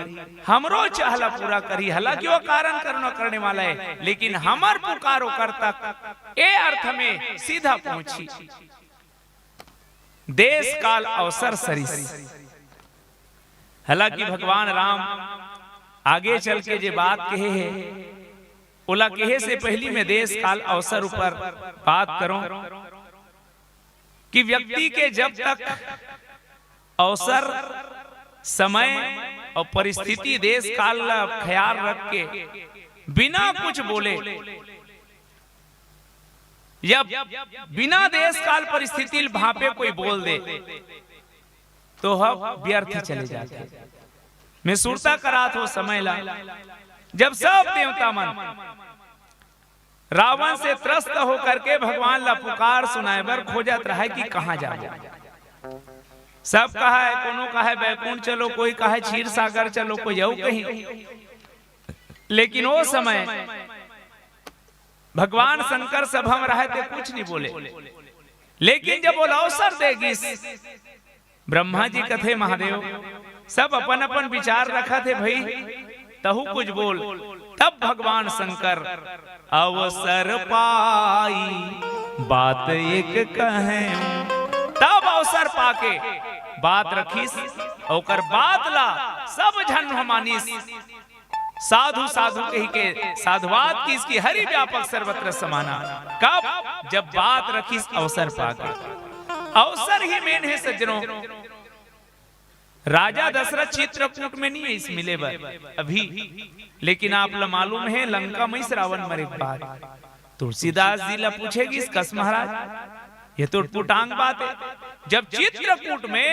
हमरो चाह ला पूरा करही। हालांकि वो कारण करुणा करने वाला हे, लेकिन हमर पुकार ओकर तक ए अर्थ में सीधा पहुंची। देश काल अवसर सरिस। हालांकि भगवान राम आगे चल के जे बात कहे हे, ओला कहे से पहिली मैं देश काल अवसर ऊपर बात करूं कि व्यक्ति के जब तक अवसर, समय और परिस्थिति, देश काल ला ख्याल रख के बिना कुछ बोले या बिना देश काल परिस्थिति ल भांपे कोई बोल दे, तो ह व्यर्थ चले जाथे। मैं सुरता करात हो समय ला, जब सब देवता मन रावण से त्रस्त होकर के भगवान ला पुकार सुनाए बर खोजत रहे कि कहां जाबो। सब कहे, कोनो कहे बैकुंठ चलो, कोई कहे क्षीर सागर चलो, कोई अउ कहीं। लेकिन ओ समय भगवान शंकर सभा में रहे ते कुछ नहीं बोले, लेकिन जब वो अवसर दे गिस, ब्रह्मा जी कथे, "महादेव, सब अपन अपन विचार रखत हे भाई, तहू कुछ बोल।" तब भगवान शंकर अवसर पाई बात एक कहें, तब अवसर पाके बात रखिस, ओकर बात ला सब झन मानिस। साधु साधु कहि के साधुवाद किस कि हरि व्यापक सर्वत्र समाना। कब? जब बात रखिस अवसर पाके। अवसर ही मेन हे सज्जनों। राजा दशरथ चित्रकूट में नहीं हे इस मिले बर अभी, लेकिन आप ला मालूम हे लंका में इस रावण मरे के बाद तुलसीदास जी ला पूछे गिस, "कस महाराज, ये तो टूटांग बात हे।" जब चित्रकूट में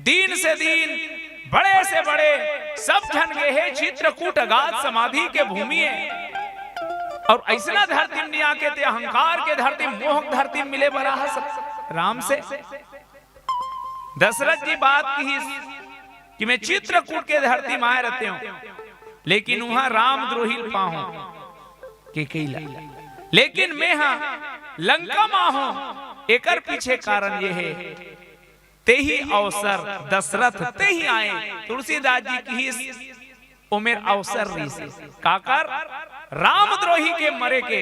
दीन से दीन, बड़े से बड़े सब झन गे हे चित्रकूट अगाध समाधि के भूमि हे। अउ अइसना धरती म नइ आके ते अहंकार के धरती म, मोह के धरती म मिले बर आए हस राम से। दशरथ जी बात किहिस कि मैं चित्रकूट के धरती म आए रहितेंव, लेकिन उहां रामद्रोही ल पाहों, कैकेयी ला। लेकिन मैं हा लंका म आहों, एकर पीछे कारण ये हे, तेही अवसर दशरथ तेही आए। तुलसीदास जी किहिस, ओमेर अवसर रिहिस। काकर? रामद्रोही के मरे के।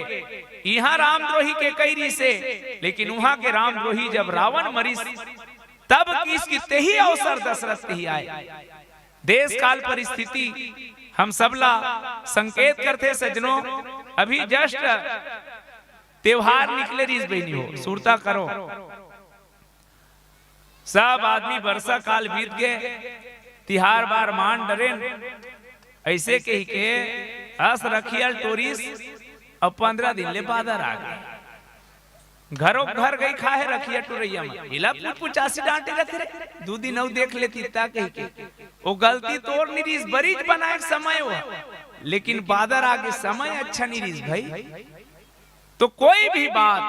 इहां रामद्रोही कैकेयी रिहिसे, लेकिन उहां के रामद्रोही जब रावण मरिस, तब किहिस कि तेही अवसर दशरथ तेही आए। देश काल परिस्थिति हम सबला संकेत करथे सज्जनों। अभी just त्योहार निकले रिहिस बहिनी हो, सुरता करो। सब आदमी बरसा काल बीत गे, तिहार बार मान डरेन, अइसे कहिके अस रखिया ल टोरिस, अउ पंद्रह दिन ले बादर आ गे। घरो घर गई खाहे रखिया टुरैया म, एला पुचपुचासी डांटे रथे रे, दू दिन अउ देख लेती ता कहिके। ओ गलती तोर नइ रिहिस, बरीच बनाए के समय हो, लेकिन बादर आ गे, समय अच्छा नइ रिहिस भाई। तो कोई भी बात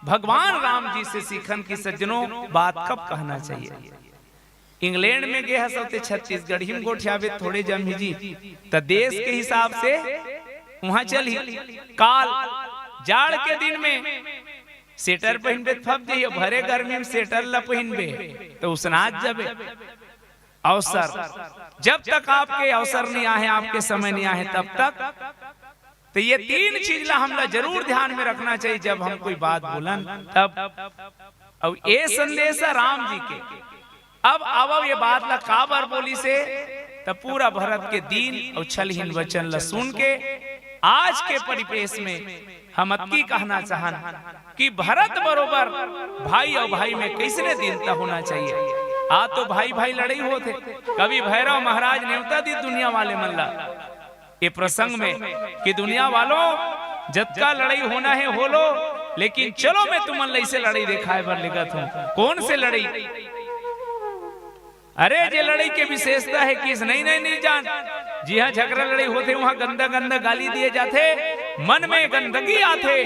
भगवान राम जी से सीखन कि सज्जनों, बात कब कहना चाहिए। इंग्लैंड में गे हस ते छत्तीसगढ़ी म गोठियाबे थोड़े जमही जी, त देश के हिसाब से उहां चलही। काल जाड़ के दिन में स्वेटर पहिनबे त फब जइही, भरे गर्मी म स्वेटर ल पहिनबे त उसनात जाबे। अवसर, जब तक आपके अवसर नइ आहे, आपके समय नइ आहे, तब तक तो ये तीन चीज ला हमला जरूर ध्यान में रखना चाहिए, जब हम कोई बात बोलन तब। अउ ये संदेश हे राम जी के। अब आवव ये बात ला काबर बोलिसे, त पूरा भरत के दीन अउ छलहीन वचन ला सुन के आज के परिवेश में हम अतकी कहना चाहन कि भरत बरोबर भाई अउ भाई में कइसने दीनता होना चाहिए। आ तो भाई भाई लड़ई होथे, कवि भैरव महाराज नेवता दिस दुनिया वाले मन ला ये प्रसंग में कि दुनिया वालों, जतका लड़ई होना हे हो लो, लेकिन चलो मैं तुमन ला अइसे लड़ई देखाए बर लेगत हूं। कौन से लड़ई? अरे जे लड़ई के विशेषता हे कि नइ, नइ, नइ जान, जिहां झगरा लड़ई होथे उहां गंदा गंदा गाली दिए जाथे, मन में गंदगी आथे।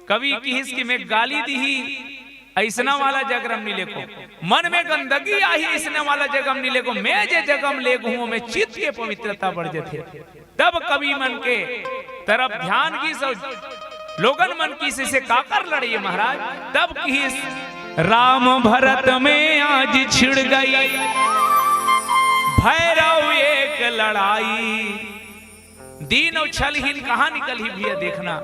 कवि किहिस कि मैं गाली दिही, अइसना वाला जगह म नइ लेगों। मन में गंदगी आही, अइसना वाला जगह म नइ लेगों। मैं जे जगह म लेगहूं, ओमे चित्त के पवित्रता बढ़ जथे। तब कवि मन के तरफ ध्यान गिस अउ लोगन मन किहिस, "अइसे काकर लड़ई हे महाराज?" तब किहिस, "राम भरत में आज छिड़ गई भैरव एक लड़ाई।" दीन अउ छलहीन कहां निकलही भैया, देखना।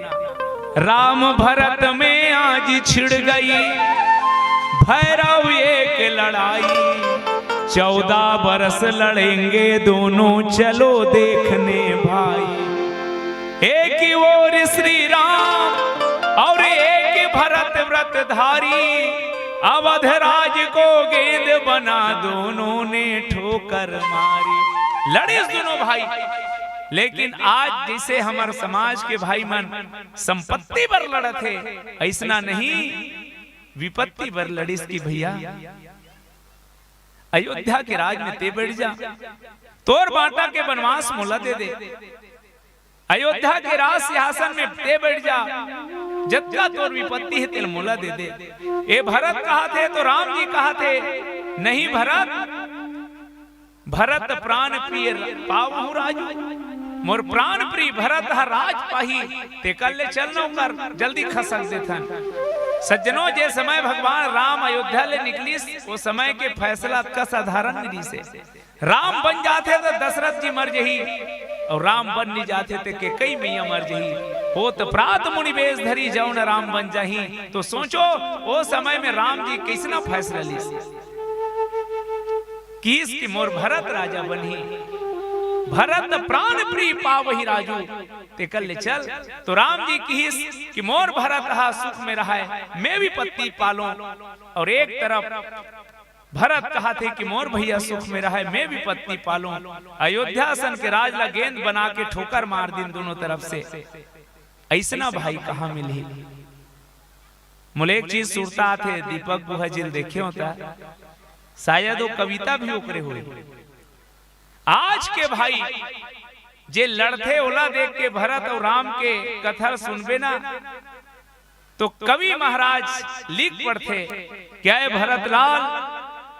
राम भरत में आज छिड़ गई भैरव एक लड़ाई, चौदह बरस लड़ेंगे दोनों, चलो देखने भाई। एक ओर श्री राम और एक भरत व्रतधारी, अवध राज को गेंद बना दोनों ने ठोकर मारी। लड़िस दोनों भाई, लेकिन आज जइसे हमर समाज के भाई मन संपत्ति बर लड़त हे, अइसना नहीं, विपत्ति बर लड़िस कि भैया, अयोध्या के राज में ते बइठ जा, तोर बांटा के बनवास मोला दे दे, अयोध्या के राज सिंहासन में ते बइठ जा, जतका तोर विपत्ति हे तेला मोला दे दे। ए भरत कहत हे तो राम जी कहत हे, नहीं भरत, भरत प्रान प्रिय पावहु राजू, मोर प्रान प्रिय भरत ह राज पाही, तेकर ले चल न ओकर जल्दी खसक देथन। सज्जनों, जे समय भगवान राम अयोध्या ले निकलिस, ओ समय के फैसला अतका साधारण नइ रिहिसे। राम बन जाथे त दशरथ जी मर जही, अउ राम बन नइ जाथे त कैकेयी मैया मर जही। होत प्रात मुनि बेस धरी, जउन राम बन जाही। तो सोचो, ओ समय में राम जी कइसना फैसला लिस। किहिस कि मोर भरत राजा बनही, भरत प्रान प्रिय पावही राजू, तेकर ले चल। तो राम जी किहिस कि मोर भरत हा सुख में रहय, मैं विपत्ति पालों। अउ एक तरफ भरत कहत हे कि मोर भैया सुख में रहय, मैं विपत्ति पालों। अयोध्या असन के राज ला गेंद बना के ठोकर मार दिन दोनों तरफ से। अइसना भाई कहां मिलही? मोला एक चीज सुरता आथे, दीपक बुहा जी ल देखे हों त, शायद वो कविता भी ओकरे होही। आज के भाई जे लड़थे, ओला देख के भरत अउ राम के कथा सुनबे ना, तो कवि महाराज लिख पढ़थे, "क्या है भरतलाल,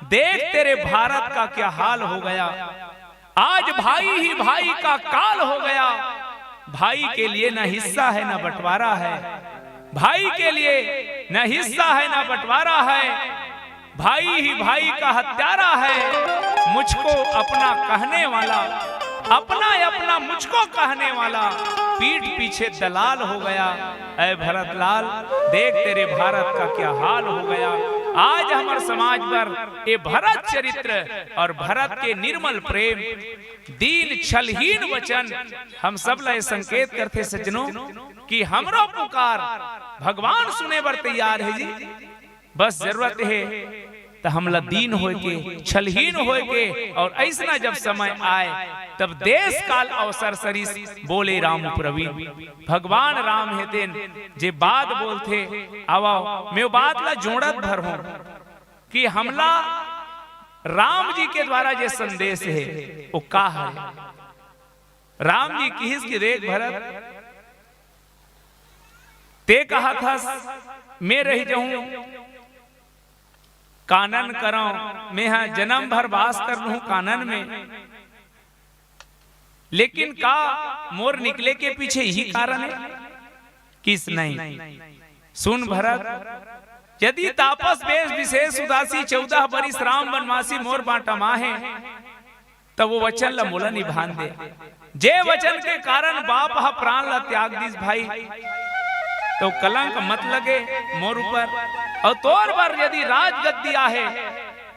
देख तेरे भारत का क्या हाल हो गया। आज भाई ही भाई का काल हो गया। भाई के लिए न हिस्सा है, न बंटवारा है। भाई के लिए न हिस्सा है, न बंटवारा है। भाई ही भाई का हत्यारा है। मुझको अपना कहने वाला, अपना ही अपना मुझको कहने वाला, पीठ पीछे दलाल हो गया।" ऐ भरतलाल, देख तेरे भारत का क्या हाल हो गया। आज हमर समाज बर ए भरत चरित्र और भरत के निर्मल प्रेम, दीन छलहीन वचन हम सब ला ए संकेत करथे सज्जनों कि हमरो पुकार भगवान सुने बर तैयार हे जी। बस जरूरत हे त हमला दीन होय के, छलहीन होय के, और अइसना जब समय आय, तब देश काल अवसर सरिस, बोले राम प्रवीण। भगवान राम हे तेन जे बात बोलथे, आवव, मैं ओ बात ला जोड़त भर हूं कि हमला राम जी के द्वारा जे संदेश हे, वो का हरे। राम जी किहिस कि देख भरत, ते कहत हस, मैं रहि जहूं कानन करंव, मेंह जनम भर बास कर लूं कानन में, लेकिन का मोर निकले के पीछे इही कारण हे? किस नहीं। सुन भरत, यदि तापस बेस विशेष उदासी, चौदह बरिस राम बनवासी मोर बांटा माहे, त वो वचन ल मोला निभान दे। जे वचन के कारण बाप ह प्राण ल त्याग दिस भाई, त कलंक मत लगे मोर ऊपर। अउ तोर बर यदि राजगद्दी आहे,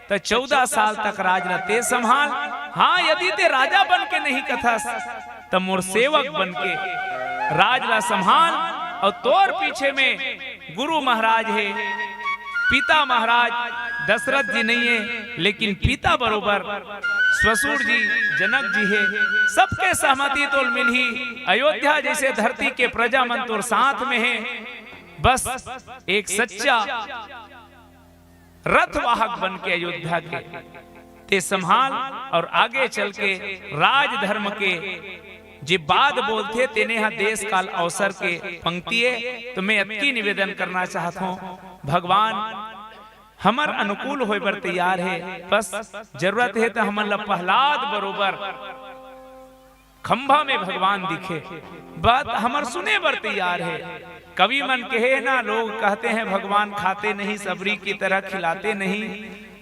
त चौदह साल तक राज ल ते संभाल। हां, यदि ते राजा बन के नहीं कथस, त मोर सेवक बन के राज ल संभाल। अउ तोर पीछे में गुरु महाराज हे, पिता महाराज दशरथ जी नहीं हे, लेकिन पिता बरोबर ससुर जी जनक जी हे। सबके सहमति तोल मिलही। अयोध्या जैसे धरती के प्रजा मन तोर साथ में हे। बस एक सच्चा रथवाहक बन के अयोध्या के ते संभाल और आगे चल के राजधर्म के जे बात बोलथे, तेने ह देश काल अवसर के पंक्ति ए। तो मैं अतकी निवेदन करना चाहत हूं, भगवान हमर अनुकूल होय बर तैयार हे। बस जरूरत हे त हमन ल प्रहलाद बरोबर खंभा में भगवान दिखे, बात हमर सुने बर तैयार हे। कवि मन कहे ना, लोग कहते हैं भगवान खाते नहीं, सबरी की तरह खिलाते नहीं।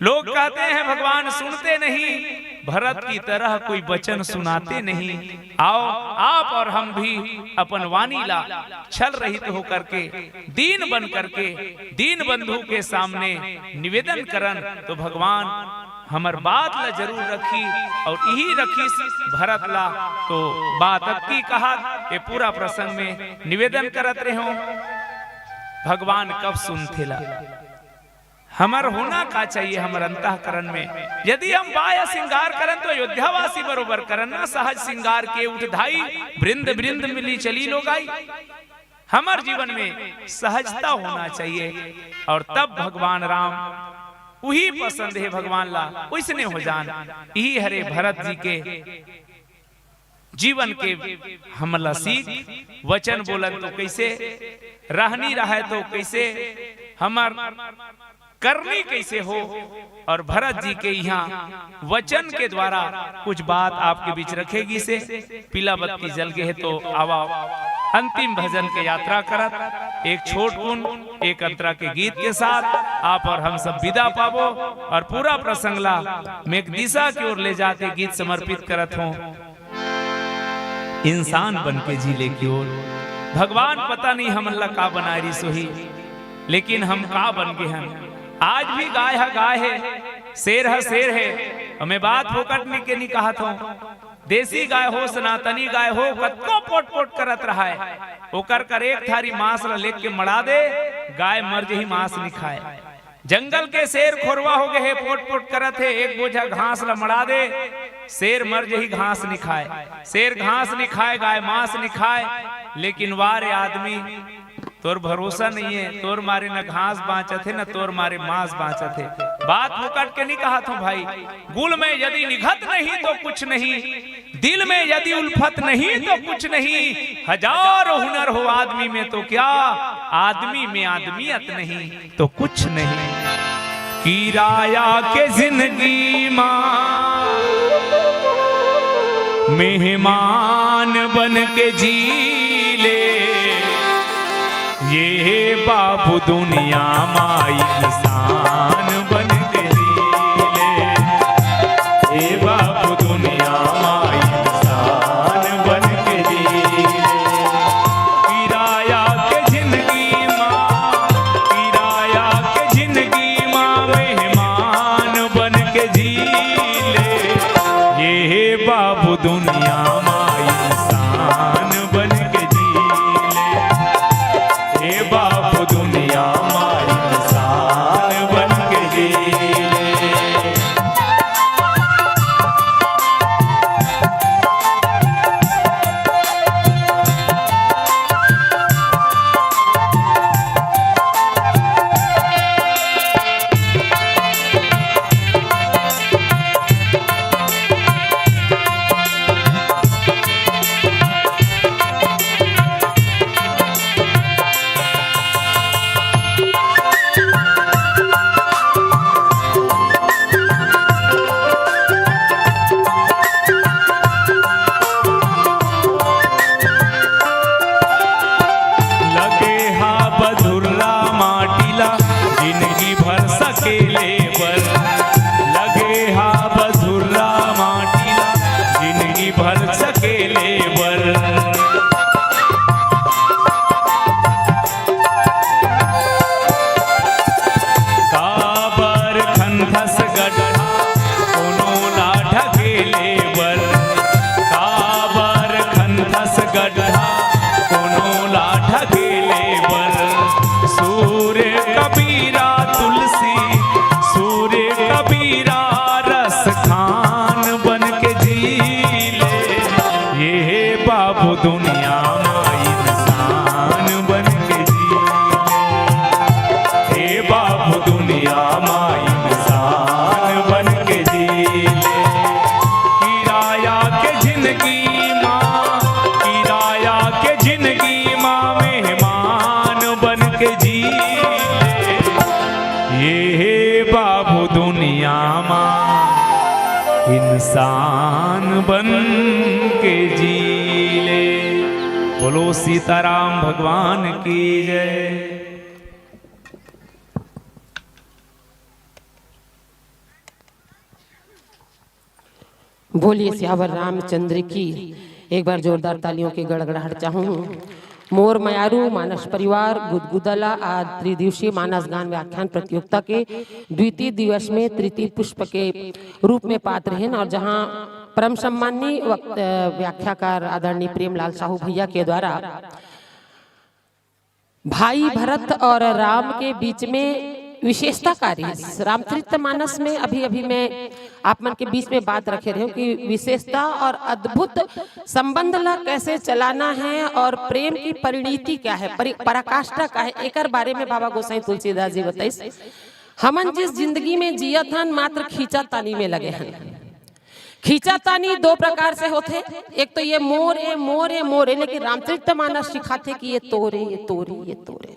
लोग कहते हैं भगवान सुनते नहीं, भरत की तरह कोई वचन सुनाते नहीं। आओ, आप और हम भी अपन वाणी ला छल रहित होकर के, दीन बन करके, दीन बंधु के सामने निवेदन करन, तो भगवान हमर बात ला जरूर रखी और इही रखिस भरत ला। तो बात अतकी कहत ए पूरा प्रसंग में निवेदन करत रेहों, भगवान कब सुनथे ला। हमर होना का चाहिए, हमर अंतःकरण में। यदि हम बाह्य श्रृंगार करन तो अयोध्यावासी बरोबर करन ना, सहज श्रृंगार के उठ धाई, वृंद वृंद मिली चली लोगाई। हमर जीवन में सहजता होना चाहिए और तब भगवान राम उही पसंद हे भगवान ला, ओइसने हो जान। इही हरे भरत जी के जीवन के हमला सीख। वचन बोलन तो कैसे, रहनी रहय तो कैसे, हमर करनी कैसे हो। और भरत जी के इहां वचन के द्वारा कुछ बात आपके बीच रखे गिस हे। पीला बत्ती जल गे हे तो आवा, अंतिम भजन के यात्रा करत एक छोटकुन एक अंतरा के गीत के साथ आप और हम सब विदा पाबो और पूरा प्रसंग ला मैं एक दिशा की ओर ले जाके गीत समर्पित करत हों। इंसान बन के जीले की ओर। भगवान पता नहीं हमन ला का बनाय रिस होही, लेकिन हम का बन गे हन। आज भी गाय ह गाय हे, शेर ह शेर हे। अउ मैं बात फोकट नहीं के नहीं कहत हों। देसी गाय हो, सनातनी गाय हो, कतको पोट पोट करत रहय, ओकर कर एक थारी मांस ला लेके मड़ा दे, गाय मर जही, मांस नहीं खाय। जंगल के शेर खोरवा हो गे हे, पोट पोट करत हे, एक बोझा घास ला मड़ा दे, शेर मर जही, घास नहीं खाय। शेर घास नहीं खाय, गाय मांस नहीं खाय, लेकिन वा रे आदमी, तोर भरोसा नहीं हे, तोर मारे न घास बांचत हे, न तोर मारे मांस बांचत हे। बात मुकट के नहीं कहा था भाई। गुल में यदि निघत नहीं तो कुछ नहीं, दिल में यदि उल्फत नहीं तो कुछ नहीं। हजारों हुनर हो आदमी में तो क्या, आदमी में आदमियत नहीं तो कुछ नहीं। किराया के जिंदगी मा मेहमान बन के जी ले, ये बाबू दुनिया मा इंसान बन के जी ले, ये बाबू दुनिया मा इंसान बन के जी ले। किराया के जिंदगी मा, किराया के जिंदगी मा मेहमान बन के जी ले, ये बाबू दुनिया मा इंसान बन के जी ले। हे बाबू दुनिया मा इंसान बन के जी ले। लगे हा बधुर्रा माटी ला जिंदगी भर सकेले बर, लगे हा बधुर्रा माटी ला जिंदगी भर सकेले बर। काबर खनथस गड्ढा कोनो ला ढकेले बर, काबर खनथस गड्ढा कोनो ला ढकेले बर। सूर्य कबीरा तुलसी, सूर्य कबीरा रस खान बन के जी ले। ये बाबू दुनिया मा इंसान बन के जी ले। हे बाबू दुनिया मा इंसान बन के जी ले। किराया के जिंदगी मा, किराया के जिंदगी मा मेहमान बन के जी ले। ये बाबू दुनिया मा इंसान बन के जी ले। बोलो सीताराम भगवान की जय। बोलिए सियावर रामचंद्र की। एक बार जोरदार तालियों की गड़गड़ाहट चाहूँ। मोर मयारू मानस परिवार गुदगुदला आज त्रिदिवसीय मानस गान व्याख्यान प्रतियोगिता के द्वितीय दिवस में तृतीय पुष्प के रूप में पात्र हैं और जहाँ परम सम्माननीय वक्त-, अ, व्याख्याकार आदरणीय प्रेमलाल साहू भैया के द्वारा भाई भरत और राम के बीच में विशेषता का रही। रामचरित मानस में अभी अभी मैं आप मन के बीच में बात रखे रहे हूँ कि विशेषता और अद्भुत संबंध ला कैसे चलाना है और प्रेम की परिणीति क्या है, परि-, पराकाष्ठा का है, एकर बारे में बाबा गोसाई तुलसीदास जी बताइस। हमन जिस जिंदगी में जियत हन, मात्र खींचा तानी में लगे हन। खींचा तानी दो प्रकार से होथे, एक तो ये मोर ए, मोर ए, मोर ए, लेकिन रामचरित मानस सिखाथे कि ये तोरे, ये तोरे, ये तोरे।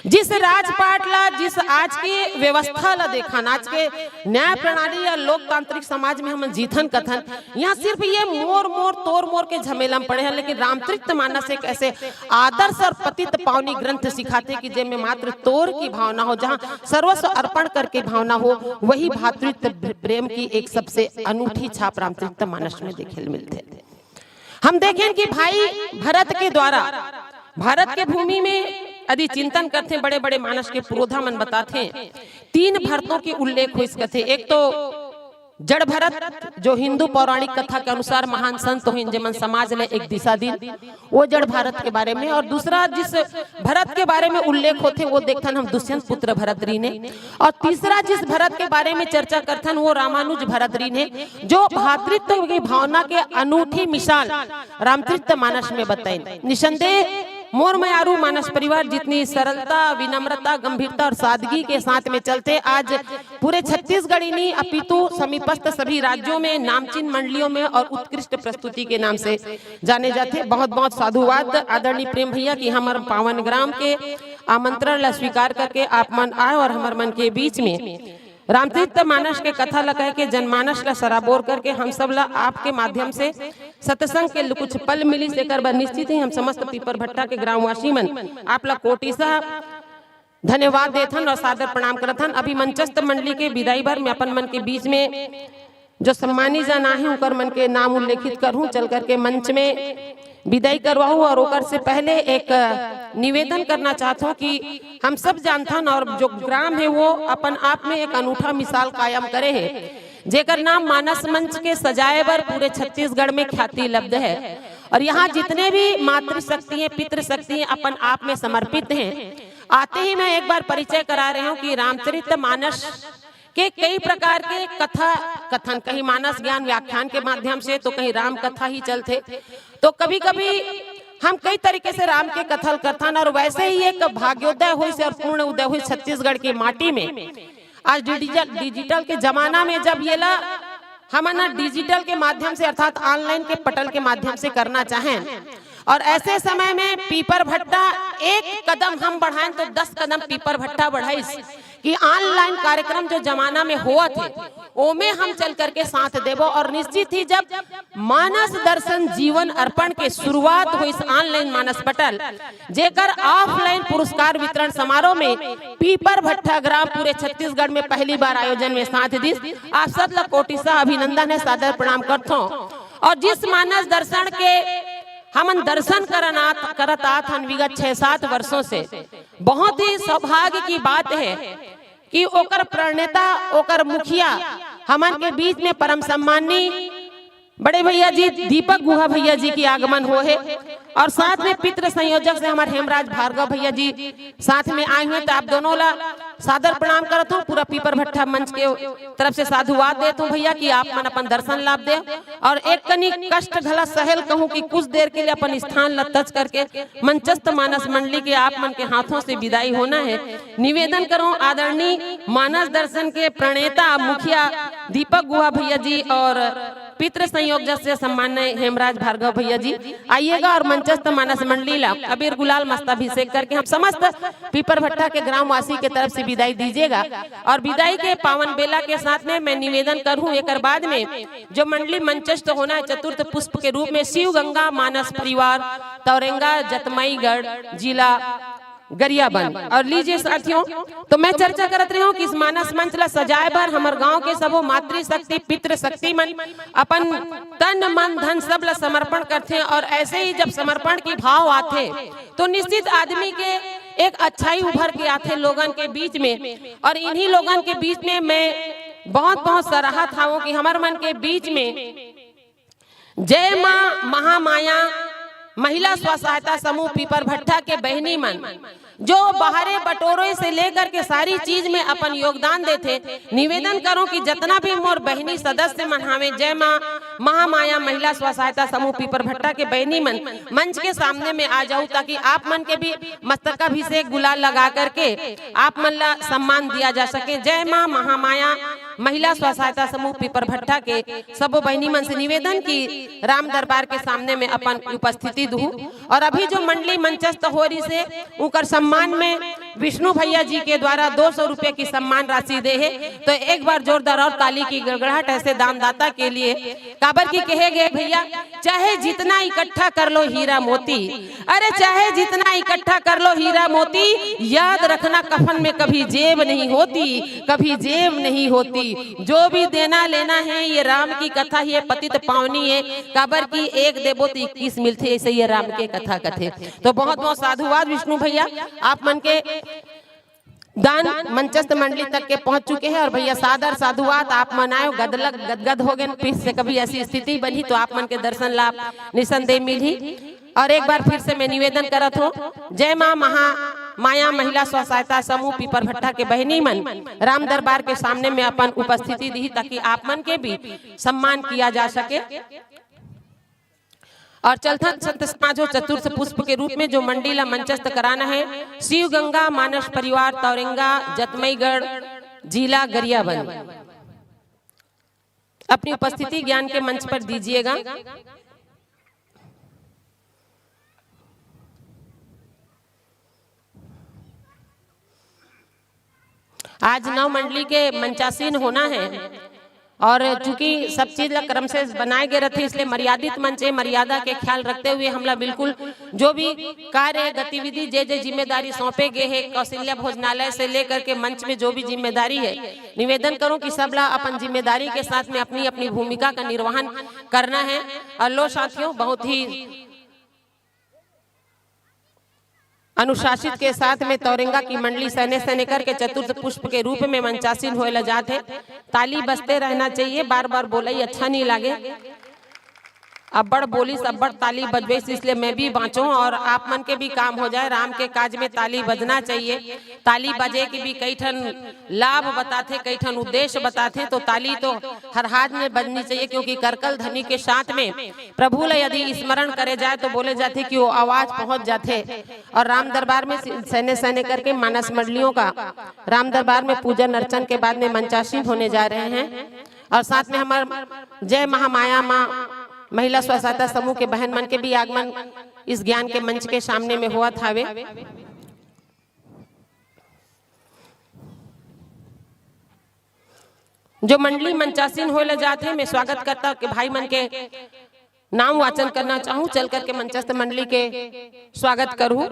जिस राजपाट ला, जिस आज के व्यवस्था ला देखन, आज के न्याय प्रणाली या लोकतांत्रिक समाज में हमन जीथन कथन, यहाँ सिर्फ ये मोर मोर, तोर मोर के झमेला में पड़े हैं, लेकिन रामचरित मानस एक ऐसे आदर्श और पतित पावनी ग्रंथ सिखाथे कि जेमे मात्र तोर की भावना हो, जहाँ सर्वस्व अर्पण करके भावना हो, वही भातृत्व प्रेम की एक सबसे अनूठी छाप रामचरित मानस में देखे ल मिलथे। हम देखें कि भाई भरत के द्वारा भारत के भूमि में यदि चिंतन करथे, बड़े बड़े मानस के पुरोधा मन बताथे, तीन भरतों के उल्लेख होइस कथे। एक तो जड़ भरत, जो हिंदू पौराणिक कथा के अनुसार महान संत होइन, जेमन समाज ले एक दिशा दीन, वो जड़ भरत के बारे में। और दूसरा जिस भरत के बारे में उल्लेख होथे, वो देखथन हम दुष्यंत पुत्र भरत रहिन हे। और तीसरा जिस भरत के बारे में चर्चा करथन, वो रामानुज भरत रहिन हे, जो भातृत्व की भावना के अनूठी मिसाल रामचरित मानस में बताइन। निसंदेह मोर मयारू मानस परिवार जितनी सरलता, विनम्रता, गंभीरता और सादगी के साथ में चलथे, आज पूरे छत्तीसगढ़ ही नहीं अपितु समीपस्थ सभी राज्यों में नामचीन मंडलियों में और उत्कृष्ट प्रस्तुति के नाम से जाने जाथे। बहुत बहुत साधुवाद आदरणीय प्रेम भैया कि हमर पावन ग्राम के आमंत्रण ला स्वीकार करके आप मन आए और हमर मन के बीच में रामचरित मानस के कथा ल कह के जनमानस ला सराबोर करके हम सब ला आपके माध्यम से सत्संग के कुछ पल मिलिस, एकर बर निश्चित ही हम समस्त पीपर भट्टा के ग्रामवासी मन आप ला कोटिसा धन्यवाद देथन और सादर प्रणाम करथन। अभी मंचस्थ मंडली के विदाई बर मैं अपन मन के बीच में जो सम्मानी जन आहे उनकर मन के नाम उल्लेखित करहूं, चल करके मंच में विदाई करवाहूं। और ओकर से पहले एक निवेदन करना चाहत हूं कि हम सब जानथन और जो ग्राम है वो अपन आप में एक अनूठा मिसाल कायम करे है, जेकर नाम मानस मंच के सजाए बर पूरे छत्तीसगढ़ में ख्याति लब्ध है। और यहाँ जितने भी मातृशक्ति हैं, पितृशक्ति हैं, अपन आप में समर्पित हैं। आते ही मैं एक बार परिचय करा रही हूँ कि रामचरित मानस के कई प्रकार के कथा कथन, कहीं मानस ज्ञान व्याख्यान के माध्यम से, तो कहीं राम कथा ही चलथे। तो कभी कभी हम कई तरीके से राम के कथन करथन और वैसे ही एक भाग्योदय होइस और पूर्ण उदय होइस छत्तीसगढ़ की माटी में। आज डिजिटल डिजिटल के जमाना में जब ये ला हमन ह डिजिटल के माध्यम से अर्थात ऑनलाइन के पटल के माध्यम से करना चाहें और ऐसे समय में पीपर भट्टा एक कदम हम बढ़ाएं तो दस कदम पीपर भट्टा बढ़ाइस कि ऑनलाइन कार्यक्रम जो जमाना में होवत है ओमे हम चल करके साथ देबो। और निश्चित ही जब मानस दर्शन जीवन अर्पण के शुरुआत होइस ऑनलाइन मानस पटल, जेकर ऑफलाइन पुरस्कार वितरण समारोह में पीपर भट्टा ग्राम पूरे छत्तीसगढ़ में पहली बार आयोजन में साथ दिस। आप सब ला कोटिसा अभिनंदन है, सादर प्रणाम करथों। और जिस मानस दर्शन के हमन दर्शन करन आत, करत आत हन विगत छह सात वर्षों से, बहुत ही सौभाग्य की बात है कि ओकर प्रणेता, ओकर मुखिया, हमन के बीच में परम सम्माननीय बड़े भैया जी दीपक गुहा भैया जी की आगमन हो है और साथ में पितृ संयोजक से हमारे हेमराज भार्गव भैया जी साथ में आए हुए। तो आप दोनों ला सादर प्रणाम करत हूँ, पूरा पीपर भट्टा मंच के तरफ से साधुवाद देत हूँ भैया कि आप मन अपन दर्शन लाभ दे और एक कनी कष्ट घला सहल कहूँ कि कुछ देर के लिए अपन स्थान ला तज करके मंचस्थ मानस मंडली के आप मन के हाथों से विदाई होना है। निवेदन करूँ आदरणीय मानस दर्शन के प्रणेता मुखिया दीपक गुहा भैया जी और पितृ संयोजक से सम्माननीय हेमराज भार्गव भैया जी आइएगा और मंचस्थ मानस मंडली ला अबीर गुलाल मस्ताभिषेक करके हम समस्त पीपर भट्टा के ग्रामवासी के तरफ से विदाई दीजिएगा। और विदाई के पावन बेला के साथ में मैं निवेदन करूँ, एक बाद में जो मंडली मंचस्थ होना है चतुर्थ पुष्प के रूप में शिव गंगा मानस परिवार तौरेंगा जतमईगढ़ जिला गरियाबंद। और लीजिए साथियों, तो मैं चर्चा करत रही हूँ कि इस मानस मंच ला सजाए बर हमर गांव के सबो मातृशक्ति पितृ शक्ति मन अपन तन मन धन सब ला समर्पण करथे और ऐसे ही जब समर्पण की भाव आथे तो निश्चित आदमी के एक अच्छाई उभर के आथे लोगन के बीच में। और इन्हीं लोगन के बीच में मैं बहुत बहुत सराहत हावों कि हमर मन के बीच में जय माँ महामाया महिला स्व सहायता समूह पीपर भट्टा के बहिनी मन जो बाहरे बटोरे से लेकर के सारी चीज में अपन योगदान देथे। निवेदन करो कि जितना भी मोर बहिनी सदस्य मन हावे जय माँ महामाया महिला स्व सहायता समूह पीपर भट्टा के बहिनी मन मंच के सामने में आ जाऊ ताकि आप मन के भी मस्तकाभिषेक गुलाल लगा करके आप मन ला सम्मान दिया जा सके। जय माँ महामाया महिला स्व सहायता समूह पीपर भट्टा के सबो बहिनी मन से निवेदन कि राम दरबार के सामने में अपन उपस्थिति दुहू। और अभी जो मंडली मंचस्थ हो रही से उकर सम्मान में विष्णु भैया जी के द्वारा दो सौ रुपये की सम्मान राशि दे है, तो एक बार जोरदार और ताली की गड़गड़ाहट ऐसे दानदाता के लिए। काबर की कहे गए भैया, चाहे जितना इकट्ठा कर लो हीरा मोती, अरे चाहे जितना इकट्ठा कर लो हीरा मोती, याद रखना कफन में कभी जेब नहीं होती, कभी जेब नहीं होती। जो भी देना लेना है ये राम की कथा ही है, पतित पावनी है। काबर की एक देबो तो इक्कीस मिलथे, ऐसे ये राम के कथा कथे। तो बहुत बहुत साधुवाद विष्णु भैया, आप मन के दान मंचस्थ मंडली तक के पहुंच चुके हैं। और भैया सादर साधुवाद, आप मन आए हो, गदलग गदगद हो गए, फिर से कभी ऐसी स्थिति बनी तो आप मन के दर्शन लाभ निसंदेह मिलही। और एक बार फिर से मैं निवेदन करत हूँ, जय माँ महा माया महिला स्व सहायता समूह पीपर भट्टा के बहिनी मन राम दरबार के सामने में अपन उपस्थिति दी ताकि आप मन के भी सम्मान किया जा सके। और चलथन संत समाज हो चतुर्थ पुष्प के रूप में जो मंडली ला मंचस्थ कराना है, शिव गंगा मानस परिवार तौरेंगा, जतमईगढ़, जिला गरियाबंद, अपनी उपस्थिति ज्ञान के मंच पर दीजिएगा। आज नौ मंडली के मंचासीन होना है और चूंकि सब चीज ला क्रम से बनाए गए रहते, इसलिए मर्यादित मंच है, मर्यादा के ख्याल रखते हुए हमला बिल्कुल जो भी कार्य, गतिविधि, जे जे जिम्मेदारी सौंपे गए है, कौशल्या भोजनालय से लेकर के मंच में जो भी जिम्मेदारी है, निवेदन करूं कि सबला अपन जिम्मेदारी के साथ में अपनी अपनी भूमिका का निर्वहन करना है। और लो साथियों, बहुत ही अनुशासित के साथ में तौरेंगा की मंडली सैने सैने करके चतुर्थ पुष्प के रूप में मंचासीन होए ला जात है। ताली बजते रहना चाहिए, बार बार बोलई अच्छा नहीं लागे। अब्बड़ बोलिस, अब्बड़ ताली बजबेस, इसलिए मैं भी बांचो और आप मन के भी काम हो जाए। राम के काज में ताली बजना चाहिए। ताली बजे के भी कई ठन लाभ बताथे, कई ठन उद्देश्य बताथे, तो ताली तो हर हाथ में बजनी चाहिए, क्योंकि करकल ध्वनि के साथ में प्रभु ला यदि स्मरण करे जाए तो बोले जाथे कि वो आवाज पहुंच जाथे। और राम दरबार में सैने सैने करके मानस मंडलियों का राम दरबार में पूजन अर्चन के बाद में मंचासीन होने जा रहे हैं। और साथ में हमार जय महामाया माँ महिला स्व सहायता समूह के बहन मन के भी आगमन इस ज्ञान के मंच के सामने में होवत हावे। जो मंडली मंचासीन होए ला जात है, मैं स्वागतकर्ता के भाई मन के नाम वाचन करना चाहूं। चल करके मंचस्थ मंडली के स्वागत करूं।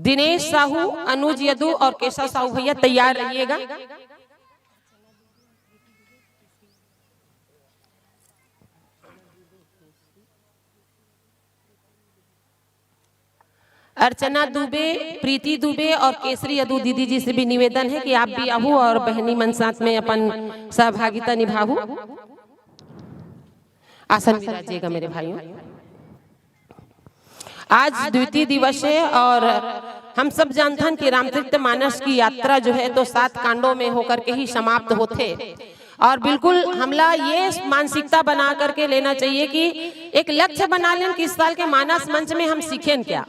दिनेश साहू, अनुज यदु और केशव साहू भैया तैयार रहिएगा। अर्चना दुबे, प्रीति दुबे और केसरी यदु दीदी जी से भी निवेदन है कि आप भी आहू और बहनी मन साथ में अपन सहभागिता निभाहू। आसन विराजिएगा मेरे भाइयों। आज द्वितीय दिवस है और हम सब जानथन कि रामचरित मानस की यात्रा जो है तो सात कांडों में होकर के ही समाप्त होथे। और बिल्कुल हमला ये मानसिकता बना करके लेना चाहिए कि एक लक्ष्य बना लेन कि इस साल के मानस मंच में हम सीखेन क्या।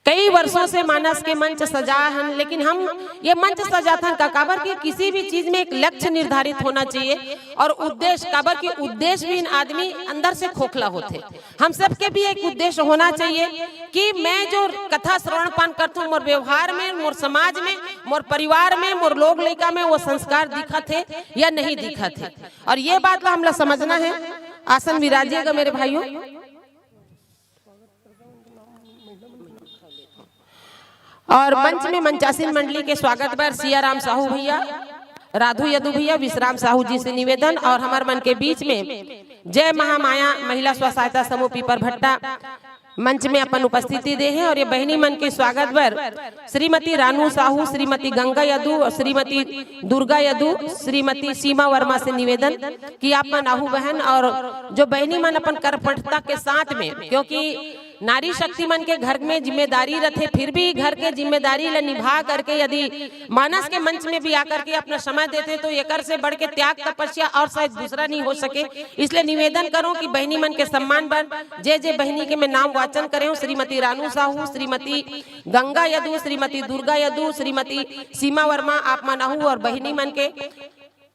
कई वर्षों से मानस के मंच सजा हन, लेकिन हम ये मंच सजाथन का काबर कि किसी भी चीज में एक लक्ष्य निर्धारित होना चाहिए और उद्देश्य, काबर कि उद्देश्य बिन आदमी अंदर से खोखला होथे। हम सबके भी एक उद्देश्य होना चाहिए कि मैं जो कथा श्रवण पान करथूं, मोर व्यवहार में, मोर समाज में, मोर परिवार में, मोर लोग लइका में वो संस्कार दिखत हे या नहीं दिखत हे, और ये बात ला हमला समझना है। आसन विराजिएगा मेरे भाइयों। और मंच में मंचासीन मंडली के स्वागत बर सियाराम साहू भैया, राधू यदु भैया, विश्राम साहू जी से निवेदन और हमर मन के बीच में जय महामाया महिला स्व सहायता समूह पीपर भट्टा मंच में अपन उपस्थिति दे हैं और ये बहिनी मन के स्वागत बर श्रीमती रानू साहू, श्रीमती गंगा यदु और श्रीमती दुर्गा यदु, श्रीमती सीमा वर्मा से निवेदन कि आप मन आहू बहन और जो बहिनी मन अपन कर्मठता के साथ में, क्योंकि नारी शक्ति मन के घर में जिम्मेदारी रथे, फिर भी घर के जिम्मेदारी ला निभा करके यदि मानस के मंच में भी आकर के अपना समय देथे तो एकर से बढ़ के त्याग तपस्या और शायद दूसरा नहीं हो सके। इसलिए निवेदन करूं कि बहिनी मन के सम्मान बर जे जे बहिनी के मैं नाम वाचन करे हूं, श्रीमती रानू साहू, श्रीमती गंगा यदु, श्रीमती दुर्गा यदु, श्रीमती सीमा वर्मा, आप मन आहू और बहिनी मन के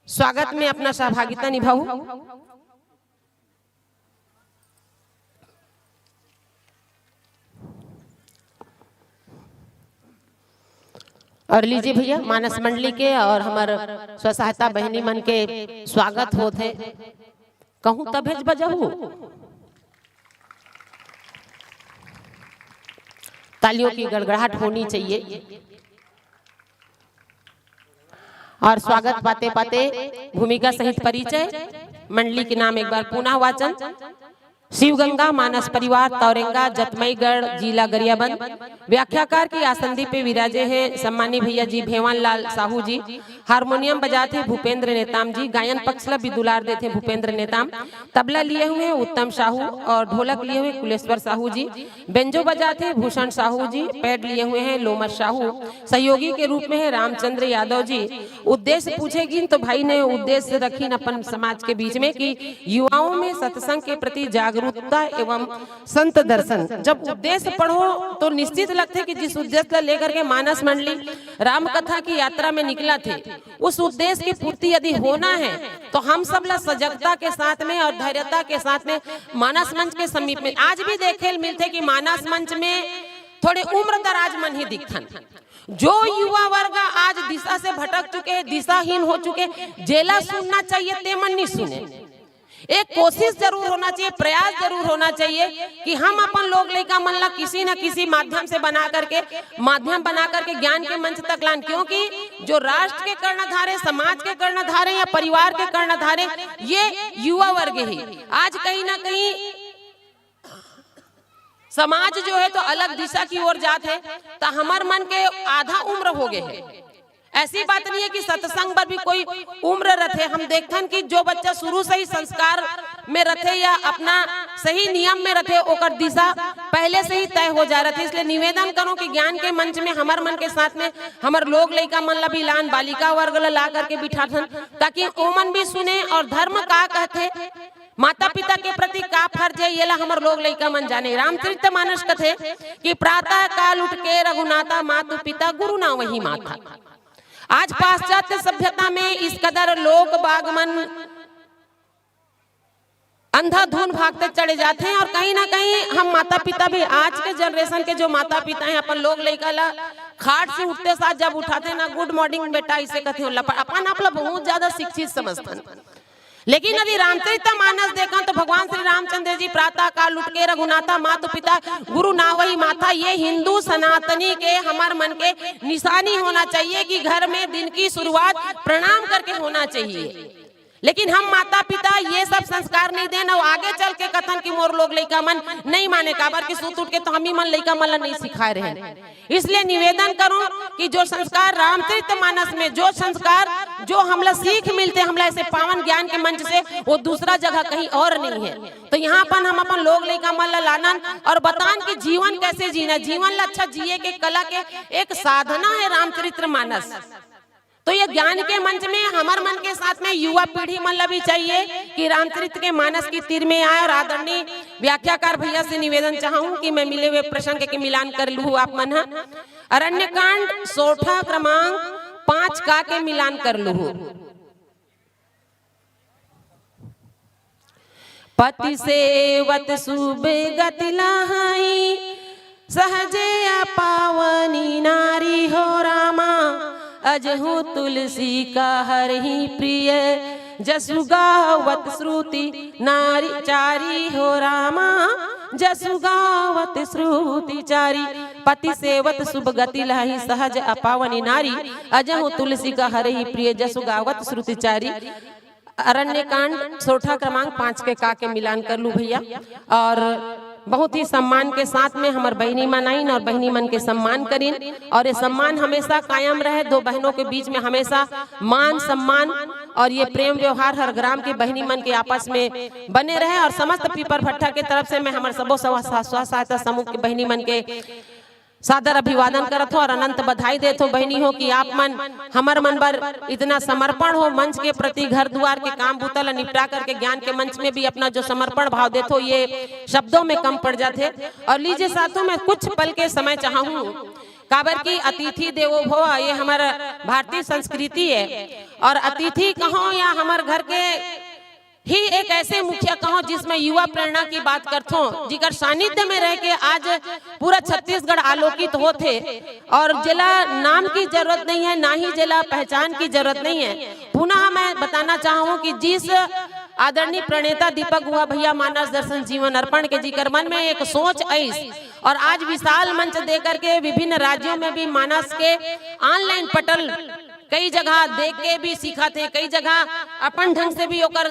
स्वागत में अपना सहभागिता निभाऊ। और लीजिए भैया, मानस मंडली के और हमर स्व सहायता बहिनी मन के स्वागत होत है। कहूं तभेच बजाहू, तालियों की गड़गड़ाहट होनी चाहिए। और स्वागत पाते पाते भूमिका सहित परिचय, मंडली के नाम एक बार पुनः वाचन। शिवगंगा मानस परिवार, तौरेंगा, जतमईगढ़, जिला गरियाबंद। व्याख्याकार की आसंदी पे विराजे हैं सम्मानी भैया जी भेवन लाल साहू जी। हारमोनियम बजाते भूपेंद्र नेताम जी, गायन पक्ष ला भी दुलार देते भूपेंद्र नेताम। तबला लिए हुए हैं उत्तम साहू और ढोलक लिए हुए कुलेश्वर साहू जी। बेंजो बजाते भूषण साहू जी, पैड लिए हुए हैं लोमस साहू। सहयोगी के रूप में है रामचंद्र यादव जी। उद्देश्य पूछेगी तो भाई ने उद्देश्य रखी अपन समाज के बीच में कि युवाओं में सत्संग के प्रति जागरूक जागरूकता एवं संत दर्शन। जब उद्देश्य पढ़ो तो निश्चित लगथे कि जिस उद्देश्य ला लेकर के मानस मंडली राम कथा की यात्रा में निकला थे, उस उद्देश्य की पूर्ति यदि होना है तो हम सब ला सजगता के साथ में और धैर्यता के साथ में मानस मंच के समीप में, आज भी देखे ल मिलथे कि मानस मंच में थोड़े उम्र दराज मन ही दिखथन। जो युवा वर्ग आज दिशा से भटक चुके हैं, दिशाहीन हो चुके हैं, जेला सुनना चाहिए ते मन नहीं सुने। एक कोशिश जरूर होना चाहिए, प्रयास जरूर होना चाहिए कि हम अपन लोग लइका मन ला किसी न किसी माध्यम से बना करके, माध्यम बना करके ज्ञान के मंच तक लान, क्योंकि जो राष्ट्र के कर्णधार है, समाज के कर्णधार है या परिवार के कर्णधार है, ये युवा वर्ग ही। आज कहीं ना कहीं समाज जो है तो अलग दिशा की ओर जात है, तो हमर मन के आधा उम्र हो गए है। ऐसी बात नहीं है कि सत्संग पर भी कोई उम्र रथे। हम देखथन कि जो बच्चा शुरू से ही संस्कार में रथे या अपना सही नियम में रथे, ओकर दिशा पहले से ही तय हो जा रथे। इसलिए निवेदन करूं कि ज्ञान के मंच में हमर मन के साथ में हमर लोग लइका मन ला भी लान, बालिका वर्ग ला ला करके बिठाथन, ताकि ओमन भी सुने और धर्म का कहथे, माता पिता के प्रति का फर्ज है, येला हमर लोग लइका मन जाने। रामचरित मानस कथे कि प्रातः काल उठ के रघुनाथा, मातु पिता गुरु ना वही माथा। आज पाश्चात्य सभ्यता में इस कदर लोग बाग मन अंधाधुन भागते चले जाते हैं और कहीं ना कहीं हम माता पिता भी, आज के जनरेशन के जो माता पिता हैं, अपन लोग लइका ला खाट से उठते साथ जब उठाते हैं ना, "गुड मॉर्निंग बेटा", इसे कहते हैं, अपन आप ला बहुत ज्यादा शिक्षित समझते हैं। लेकिन यदि रामचरित मानस देखा तो भगवान श्री रामचंद्र जी प्रातः काल उठ के रघुनाथा, मातु पिता गुरु ना वही माथा, ये हिंदू सनातनी के हमर मन के निशानी होना चाहिए कि घर में दिन की शुरुआत प्रणाम करके होना चाहिए। लेकिन हम माता पिता ये सब संस्कार नहीं देन और आगे चल के कथन कि मोर लोग लइका मन नहीं माने, काबर कि सुत उठ के तो हम ही मन लइका मन ला नहीं सिखाए रहे। इसलिए निवेदन करूं कि जो संस्कार रामचरित मानस में, जो संस्कार जो हमला सीख मिलते, हमला ऐसे पावन ज्ञान के मंच से, वो दूसरा जगह कहीं और नहीं है। तो यहाँ अपन हम अपन लोग लइका मन ला लानन और बतान कि जीवन कैसे जीना, जीवन ला अच्छा जिए के कला के एक साधना है रामचरित्र मानस। तो ये ज्ञान के मंच में हमर मन के साथ में युवा पीढ़ी मन ला भी चाहिए कि रामचरित्र के मानस की तीर में आए। और आदरणीय व्याख्याकार भैया से निवेदन चाहूं कि मैं मिले हुए प्रसंग के मिलान कर लूं आप मन ह। अरण्यकांड सोरठा क्रमांक पांच का के मिलान कर लूं। पति सेवत शुभ गति लहाई, सहजे अपावनी नारी हो रामा। अजहू तुलसी का हरही प्रिय, जसु गावत श्रुति नारी चारी हो रामा। जसु गावत श्रुति चारी, पति सेवत शुभ गति लहाई, सहज अपावनी नारी। अजहू तुलसी का हरही प्रिय, जसु गावत श्रुति चारी। अरण्यकांड सोरठा क्रमांक पांच के का के मिलान कर लूं भैया। और बहुत ही सम्मान के साथ में हमर बहिनी मन आइन और बहिनी मन के सम्मान करिन। और ये सम्मान हमेशा कायम रहे, दो बहनों के बीच में हमेशा मान सम्मान और ये प्रेम व्यवहार हर ग्राम की बहिनी मन के आपस में बने रहे। और समस्त पीपर भट्ठा के तरफ से मैं हमर सबो स्व-, स्व-, स्व सहायता समूह के बहिनी मन के सादर अभिवादन करत हो और अनंत बधाई देत हो बहिनी हो कि आप मन हमर मन बर इतना समर्पण हो, मंच के प्रति घर दुआर के काम बूता ला निपटा करके ज्ञान के मंच में भी अपना जो समर्पण भाव देत हो, ये शब्दों में कम पड़ जाथे। और लीजिए साथियों, मैं कुछ पल के समय चाहूँ, काबर की अतिथि देवो भव, ये हमर भारतीय संस्कृति है। और अतिथि कहो या हमर घर के ही एक ऐसे मुखिया कहो जिसमें युवा प्रेरणा की बात करथो, जिकर सानिध्य में रह के आज पूरा छत्तीसगढ़ आलोकित होथे। और जेला नाम की जरूरत नहीं है, ना ही जेला पहचान की जरूरत नहीं है। पुनः मैं बताना चाहूँ कि जिस आदरणीय प्रणेता दीपक गुहा भैया मानस दर्शन जीवन अर्पण के जिकर मन में एक सोच आइस और आज विशाल मंच दे करके विभिन्न राज्यों में भी मानस के ऑनलाइन पटल कई जगह देख के भी सीखत हे, कई जगह अपन ढंग से भी ओकर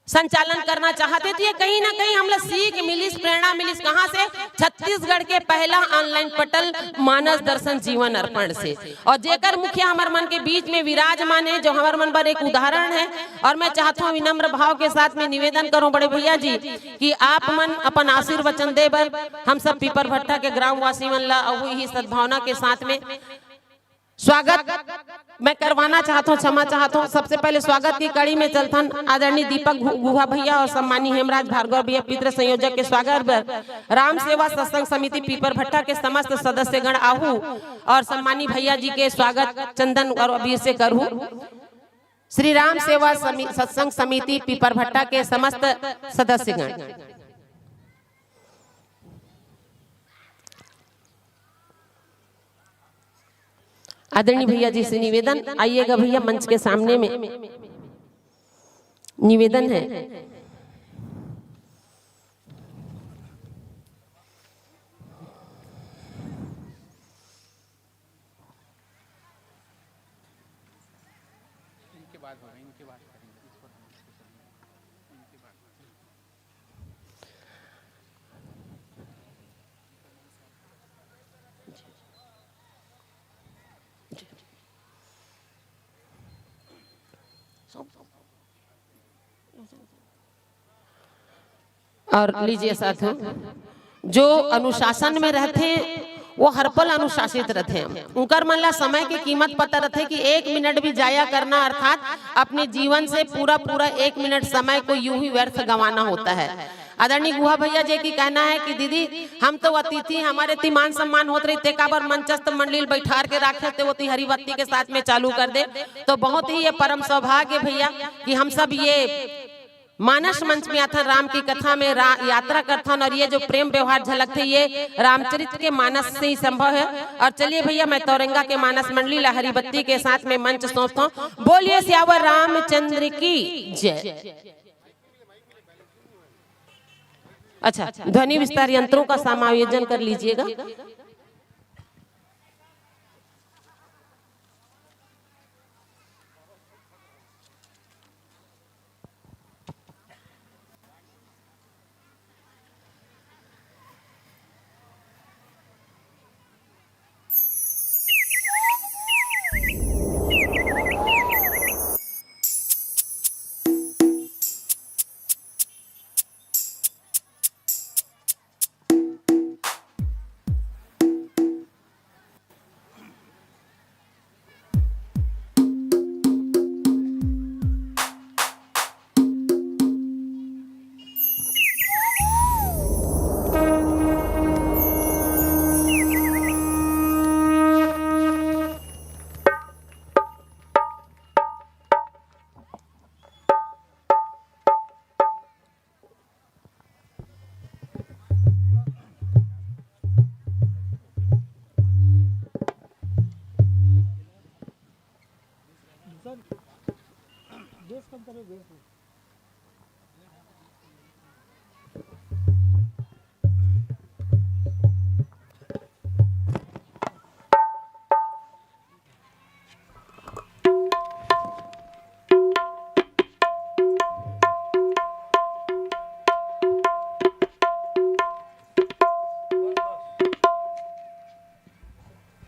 संचालन करना चाहत हे। तो ये कहीं ना कहीं हमला सीख मिलिस, प्रेरणा मिलिस। कहाँ से? छत्तीसगढ़ के पहला ऑनलाइन पटल मानस दर्शन जीवन अर्पण से। और जेकर मुखिया हमर मन के बीच में विराजमान है, जो हमर मन बर एक उदाहरण है। और मैं चाहत हूँ विनम्र भाव के साथ में निवेदन करूँ बड़े भैया जी कि आप मन अपन आशीर्वचन दे बर हम सब पीपर भट्ठा के ग्रामवासी मन ला अउ ही सद्भावना के साथ में स्वागत मैं करवाना चाहत हूँ, क्षमा चाहत हूँ। सबसे पहले स्वागत की कड़ी में चलथन आदरणीय दीपक गु-, गुहा भैया और सम्मानी हेमराज भार्गव भैया, पितृ संयोजक के स्वागत बर राम सेवा सत्संग समिति पीपर भट्टा के समस्त सदस्यगण आहू और सम्मानी भैया जी के स्वागत चंदन और अबीर से करहू। श्री राम सेवा समी-, सत्संग समिति पीपर भट्टा के समस्त सदस्यगण। आदरणीय भैया जी से निवेदन, आइएगा भैया मंच के सामने में, निवेदन है। और लीजिए साथियों, जो अनुशासन में रहते हैं, वो हर पल अनुशासित रहते हैं। उनकर मन ला समय की कीमत पता रहते कि एक मिनट भी जाया करना, अर्थात अपने जीवन से पूरा पूरा एक मिनट समय को यूं ही व्यर्थ गंवाना होता है। आदरणीय गुहा भैया जी की कहना है कि दीदी, हम तो अतिथि, हमारे ती मान सम्मान होत रही, ते काबर मंचस्थ मंडली बैठार के राखे, ते वो ती हरिबत्ती के साथ में चालू कर दे। तो बहुत ही ये परम सौभाग्य भैया कि हम सब ये मानस मंच में आथन, राम की कथा में रा-, यात्रा करथन और ये जो प्रेम व्यवहार झलकथे, ये रामचरित्र के मानस से ही संभव है। और चलिए भैया, मैं तौरंगा के मानस मंडली ला हरिबत्ती के साथ में मंच सौंपता हूँ। बोलिए सियावर रामचंद्र की जय। अच्छा, ध्वनि विस्तार यंत्रों का समायोजन कर लीजिएगा।